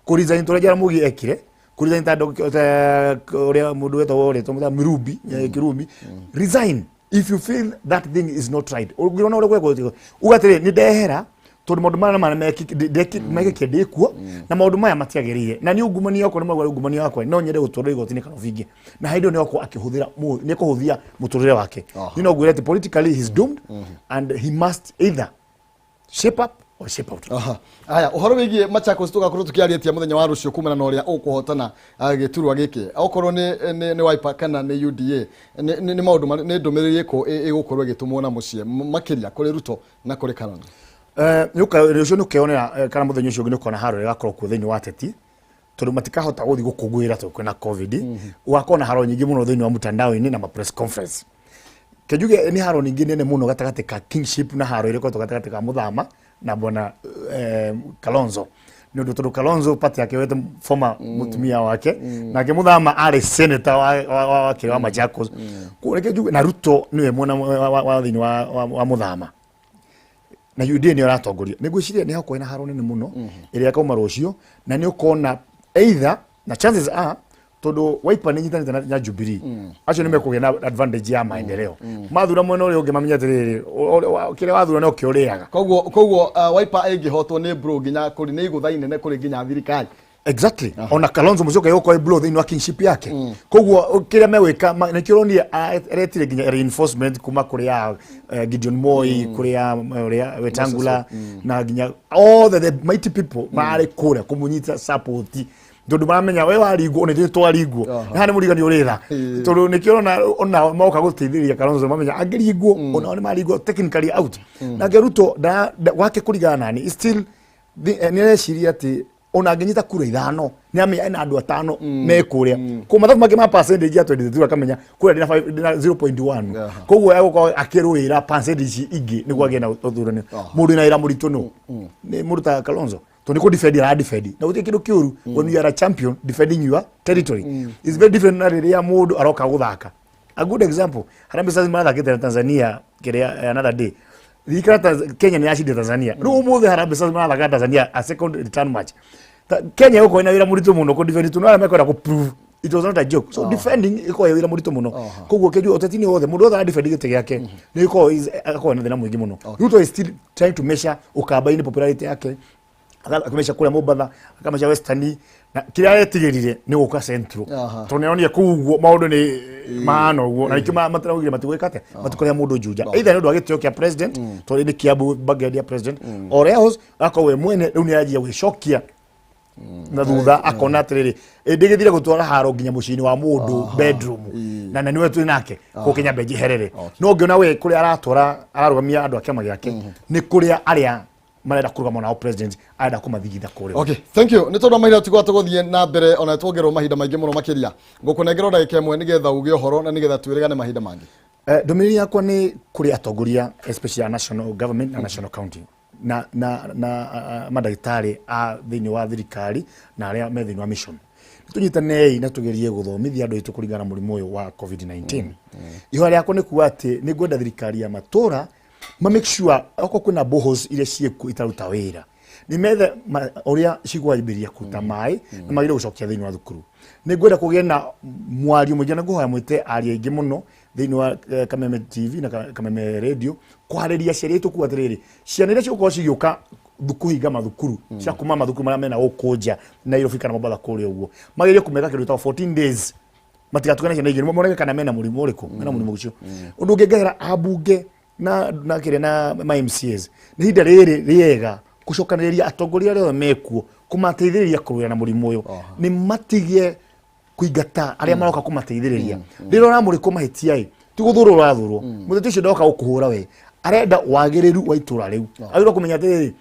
kũ resign ta ũrĩa Jaramogi ekire, kũ resign ta ũrĩa mũndũ wetagwo rĩtwa mũthenya Mirubi, Kirumi. Resign if you feel that thing is not right. Ũngĩona ũrĩa gwekwo, uga atĩrĩ, nĩ ndehera tondũ maũndũ maya na maya mekĩkire ndĩkuo na maũndũ maya matiagĩrĩire, na nĩ ungumania, okorwo nĩ marauga ungumania wakwa, no nyende gũtwarwo igoti-inĩ kana ũbinge. Na hĩndĩ ĩyo nĩ akorwo akĩhũthĩra nĩ ekũhũthia mũtũrĩre wake. Niĩ no ngwĩre atĩ politically he is doomed and he must either shape up or shape out. Aha. Aya, ũhoro wĩgiĩ Machakos tũgakorwo tũkĩarĩtie mũthenya wa rũciũ kumana na ũrĩa ũkũhotana gĩturwa gĩkĩ, okorwo nĩ Wiper kana nĩ UDA, nĩ maũndũ nĩ ndũmĩrĩri ĩkũ ĩgũkorwo ĩgĩtũmwo na mũciĩ makĩria kũrĩ Ruto na kũrĩ Kalonzo? Rũciũ nĩ ũkeyonera, kana mũthenya ũcio ũngĩ nĩ ũkona haro ĩgakorwo kuo thĩinĩ wa ateti, tondũ matikahota gũthiĩ gũkũngũĩra tondũ kwĩna COVID. Ũgakorwo na haro nyingĩ mũno thĩinĩ wa mtandao-inĩ na ma press conference. Kenjuge nĩ haro nyingĩ nene mũno gatagatĩ ka kingship na haro ĩrĩa ĩkoretwo gatagatĩ ka Muthama na bwana Kalonzo, nĩ ũndũ tondũ Kalonzo party yake wete former mũtumia wake, nake Muthama arĩ senator wa Machakos. Koguo reke njuge na Ruto nĩwe mwena wa thĩinĩ wa Muthama na UDA nĩyo ĩratongoria. Nĩ ngwĩciria nĩ hakuhĩ na haro nene mũno ĩrĩa ĩkauma rũciũ, na nĩ ũkona either na chances are Tondũ Wiper nĩ nyitanĩte na Jubilee, acio nĩ mekũgĩa na advantage ya maendeleo. Mathura mwena ũrĩa ũngĩ, mamenye atĩrĩrĩ, kĩrĩa wathura no kĩo ũrĩaga. Koguo Wiper ĩngĩhotwo nĩ bro nginya kũrĩ nĩ igũtha inene kũrĩ nginya thirikari. Exactly, ona Kalonzo Musyoka yoko blow thĩinĩ wa kingship yake. Koguo kĩrĩa megwĩka nĩkĩo ũronire aretire nginya reinforcement kuma kũrĩ ya Gideon Moi, kũrĩ ya ũrĩa Wetangula, na nginya all the mighty people marĩ kũrĩa kũmũnyita support, tondũ maramenya we waringwo ona ithuĩ twaringwo, haha nĩ mũrigani ũrĩra, tondũ nĩkĩo ũrona ona moka gũteithĩrĩria Kalonzo, mamenya angĩringwo onao nĩ maringwo, technically out. Nake Ruto wake kũringana nani still nĩ areciria atĩ ona angĩnyita kura 5, nĩ amenya ena andũ 5 me kũrĩa kũ mathabu make ma percentage ya 23, akamenya kũrĩa ndĩna ndĩna 0.1, koguo egũkorwo akĩrũĩra percentage ici ingĩ nĩguo agĩe na ũthurani. Mũndũ wĩna wĩra mũritũ no nĩ mũndũ ta Kalonzo, tondũ nĩ kũ defend ara defend, na gũtirĩ kĩndũ kĩũru when you are a champion defending your territory. It's very different na rĩrĩa mũndũ aroka gũthaka. A good example, Harambee Stars marathakĩte na Tanzania kĩrĩa another day. Ririkana Kenya nĩ yacindire Tanzania. Rĩu ũmũthĩ Harambee Stars marathaka na Tanzania a second return match. Kenya ĩgũkorwo ĩna wĩra mũritũ mũno kũ defend, tondũ arĩa mekwenda kũ prove it was not a joke. So defending ĩkoragwo ĩ wĩra mũritũ mũno. Koguo kĩnjũ ũteti-inĩ wothe, mũndũ wothe ara defend gĩtĩ gĩake nĩ ĩkoragwo akoragwo na thĩna mũingĩ mũno. Ruto is still trying to measure ũkamba-inĩ popularity yake, akamesha kũrĩa Mombatha, akamesha Western, na kĩrĩa aretigĩrire nĩ gũka Central, tondũ nĩaronire kũu ũguo maũndũ nĩ mahana ũguo, na nĩkĩo mataraugire matigwĩka atĩa, matikũrĩa mũndũ Juja, either nĩ ũndũ wa gĩtĩo kĩa president, tondũ nĩ Kiambu bagend ya president, or else akorwo we mwene rĩu nĩ aranjia gwĩcokia na thutha, akona atĩrĩrĩ, ndĩgĩthire gũtwara haro nginya mũciĩ-inĩ wa mũndũ bedroom, na nĩwe twĩ nake kũ nyambe njeherere. No ngĩona we kũrĩa aratwara ararũgamia andũ a kĩama gĩake nĩ kũrĩa arĩa marenda kũrũgama nao president arenda kũmathigitha kũrĩa. Okay, thank you. Nĩ tondũ wa mahinda tũtigwa tũgũthiĩ na mbere, ona tuongererwo mahinda maingĩ mũno makĩria. Ngũkũnengera ndagĩka 1 nĩgetha uge ũhoro na nĩgetha twĩrĩgane mahinda mangĩ. Ndũmĩrĩri yakwa nĩ kũrĩ atongoria, especially a national government na national county na mandagĩtarĩ a thĩinĩ wa thirikari na arĩa me thĩinĩ wa mission, tũnyitanei na tũgerie gũthomithia andũ aitũ kũringana na mũrimũ ũyũ wa COVID-19. Ihoya rĩakwa nĩ kuga atĩ nĩ ngwenda thirikari ya matũra ma make sure okorwo kwĩna boreholes iria ciĩkuo itaruta wĩra, nĩ methe ũrĩa cigwambĩrĩria kũruta maĩ na magĩrĩire gũcokia thĩinĩ wa thukuru. Nĩ ngwenda kũgĩe na mwario mũingĩ, na ngũhoya mwĩte aria aingĩ mũno thĩinĩ wa Kameme TV na Kameme Radio kwarĩria aciari aitũ kuga atĩrĩrĩ, ciana iria cigũkorwo cigĩũka kũhinga mathukuru cia kuma mathukuru marĩa mena gũkũ nja Nairobi kana Mombatha kũrĩa ũguo, magĩrĩire kũmeka kĩndũ gĩtagwo 14 days, matigatukane ciana igĩrĩ, moneke kana mena mũrimũ ũrĩkũ, mena mũrimũ ũcio. Ũndũ ũngĩ ngehera ambunge na kĩrĩa na ma MCAs, nĩ ihinda rĩrĩ rĩega gũcokanĩrĩria atongoria arĩa othe mekuo kũmateithĩrĩria kũrũĩra na mũrimũ ũyũ, nĩ matige kũingata arĩa maroka kũmateithĩrĩria. Rĩrĩa ũramũrĩkwo mahĩtia ĩ, ti gũthũrwo ũrathũrwo, mũteti ũcio ndoka gũkũhũra, we arenda wagĩrĩru wa itũra rĩu. Agĩrĩirwo kũmenya atĩrĩrĩ,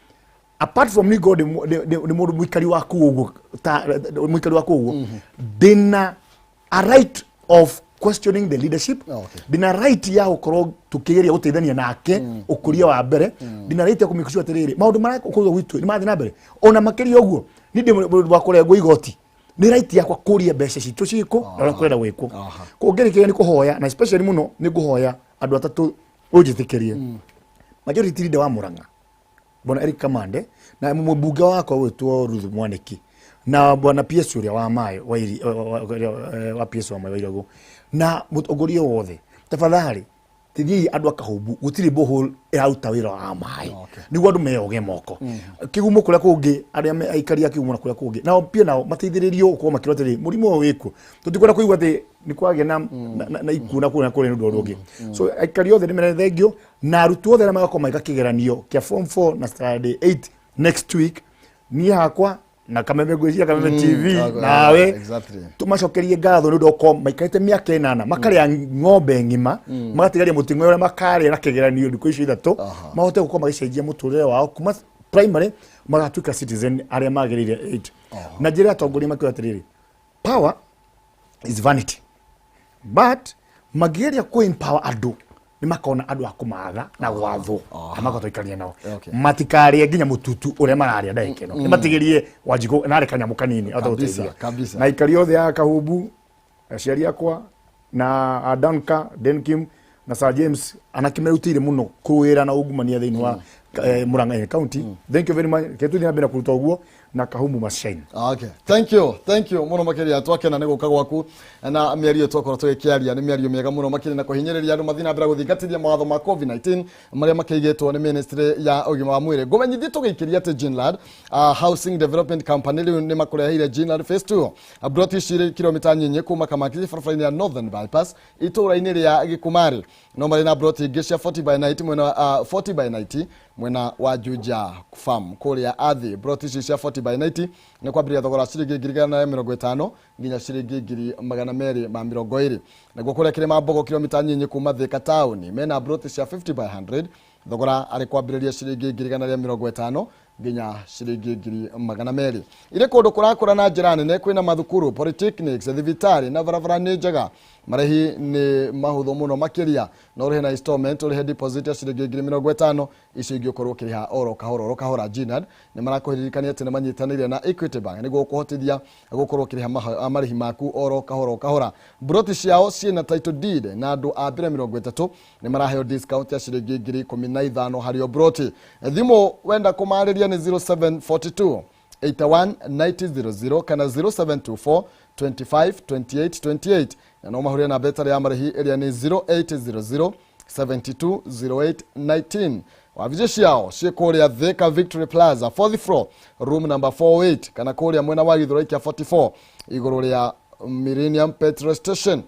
apart from me God nĩ mũndũ mũikari wa kũu ũguo, ta mũikari wa kũu ũguo, ndĩna a right of questioning the leadership, ndĩna right ya gũkorwo tũkĩgeria gũteithania nake ũkũria wa mbere, ndĩna right ya kũmake sure atĩrĩrĩ, maũndũ marĩa kũu gwitũ nĩ marathiĩ na mbere. Ona makĩria ũguo, niĩ ndĩ mũndũ wa kũrengwo igoti, nĩ right yakwa kũria mbeca citũ ciĩkũ na ũrĩa kũrenda gwĩkwo. Kũngĩrĩkĩria nĩ kũhoya, na especially mũno nĩ ngũhoya andũ atatũ ũnjĩtĩkĩrie: majority leader wa Murang'a bwana Eric Kamande, na mũmbunge wakwa gwĩtwo Ruth Mwaniki, na bwana PS ũrĩa wa maĩ wa wa PS wa maĩ wa Irago, na mũtongoria wothe, tafadhali tithiĩ andũ akahumbu, gũtirĩ borehole ĩraruta wĩra wa maĩ, nĩguo andũ meyoge moko. Kĩgumo kũrĩa kũngĩ, arĩa aikari a kĩgumo na kũrĩa kũngĩ nao pia nao mateithĩrĩrio gũkorwo makĩrwo atĩrĩ, mũrimũ ũyũ wĩkuo, tũtikwenda kũigua atĩ nĩ kwagĩa na ikuũ na kũrĩa na kũrĩa nĩ ũndũ ũrĩa ũngĩ. So aikari othe nĩ mere thengio, na arutwo othe arĩa magakorwo magĩka kĩgeranio kĩa form 4 na standard 8 next week, niĩ hakwa na Kameme, ngwĩciria Kameme TV nawe, tũmacokerie ngatho nĩ ũndũ wa gũkorwo maikarĩte mĩaka 8 makarĩa ng'ombe ng'ima, magatigaria mũting'oe ũrĩa makarĩa na kĩgeranio thikũ icio 3, mahote gũkorwo magĩcenjia mũtũrĩre wao kuma primary magatuĩka citizen arĩa magĩrĩire 8. Na njĩra atongoria makiuga atĩrĩrĩ, power is vanity, but mangĩgeria kũ empower andũ nĩ makona andũ a kũmatha na gwathwo na makahota gũikarania nao. Matikarĩe nginya mũtutu ũrĩa mararĩa ndagĩka ĩno, nĩ matigĩrie Wanjikũ narĩ kanyamũ kanini ahote gũteithia. Na aikari othe a Kahumbu, aciari akwa na Adanka Denkim na Sir James, anake merutĩire mũno kũrũĩra na ungumania thĩinĩ wa Murang'a County, thank you very much. Ke tũthiĩ na mbere na kũruta ũguo. Na Kahumu must shine. Okay. Thank you. Thank you muno makiria, twakena nĩ gũka gwaku na mĩario twakorwo tũgĩkĩaria nĩ mĩario mĩega mũno makĩria na kũhinyĩrĩria andũ mathiĩ na mbere gũthingatithia mawatho ma COVID-19 marĩa makĩigĩtwo nĩ ministry ya ũgima wa mwĩrĩ. Ngũmenyithie tũgĩikĩria atĩ Ginlad Housing Development Company rĩu nĩ makũreheire Ginlad Phase 2. Broti ici irĩ kilomita nyinyi kuma Kamakisi barabara-inĩ ya Northern Bypass itũũra-inĩ rĩa Gĩkumari. No marĩ na broti ingĩ cia 40 by 90 mwena 40 by 90 mwena wa Juja Farm kũrĩa Athi. Broti ici cia 40 by 90 nĩ kwambĩrĩria thogora ciringi 150,000 nginya ciringi 220,000. Naguo kũrĩa Kĩrĩma Mbogo kilomita nyinyi kuma Thika taũni mena broti cia 50 by 100, thogora arĩ kwambĩrĩria ciringi 150,000 nginya ciringi 200,000. Irĩ kũndũ kũrakũra na njĩra nene, kwĩna mathukuru, polytechnics, thibitarĩ na barabara nĩ njega. Marĩhi nĩ mahũthũ mũno makĩria, no ũrĩhe na installment, ũrĩhe deposit ya ciringi 50,000, icio ingĩ ũkorwo ũkĩrĩha oro kahora oro kahora. Ginad nĩ marakũririkania atĩ nĩ manyitanĩire na Equity Bank nĩguo kũhotithia gũkorwo ũkĩrĩha marĩhi maku oro kahora o kahora. Broti ciao ciĩna title deed na andũ a mbere 30 nĩ maraheo discount ya ciringi 15,000 harĩ o broti. Thimũ wenda kũmarĩria nĩ 0742 81 9000 kana 0724 25 28 28, na no mahũrĩre namba ĩtarĩ ya marĩhi ĩrĩa nĩ 0800 72 08 19. Wabici ciao ciĩ kũrĩa Thika Victory Plaza, fourth floor, room number 48, kana kũrĩa mwena wa Githurai kĩa 44 igũrũ rĩa Millennium Petrol Station.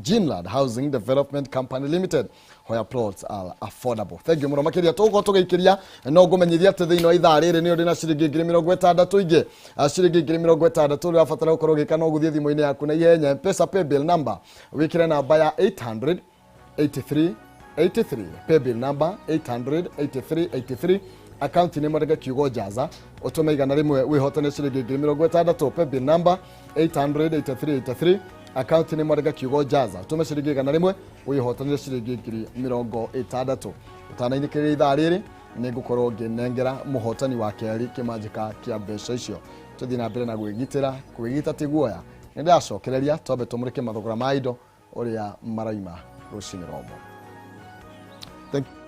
Ginland Housing Development Company Limited, where plots are affordable. Thank you mũno makĩria. Tũgũkorwo tũgĩikĩria no ngũmenyithia atĩ thĩinĩ wa ithaa rĩrĩ nĩ ũrĩ na ciringi 60,000 ingĩ. Ciringi 60,000 ũrĩa ũrabatara gũkorwo ũgĩka no gũthiĩ thimũ-inĩ yaku na ihenya M-Pesa paybill number wĩkĩre namba ya 800 83 83, paybill number 800 83 83, akaunti nĩ mwandĩke kiugo Jaza, ũtũme 100 wĩhotane ciringi 60,000. Paybill number 800 83 83, akaunti nĩ mwandĩke kiugo Jaza, ũtũme ciringi 100 wĩhotanĩre ciringi 60,000. Ũtanainĩkĩrĩria ithaa rĩrĩ nĩ ngũkorwo ngĩnengera mũhotani wa kerĩ kĩmanjĩka kĩa mbeca icio. Tũthiĩ na mbere na gwĩgitĩra, kwĩgita ti guoya. Nĩ ndĩracokereria twambe tũmũrĩke mathogora ma indo ũrĩa maraima rũcinĩ rwa ũmũthĩ. Thank you.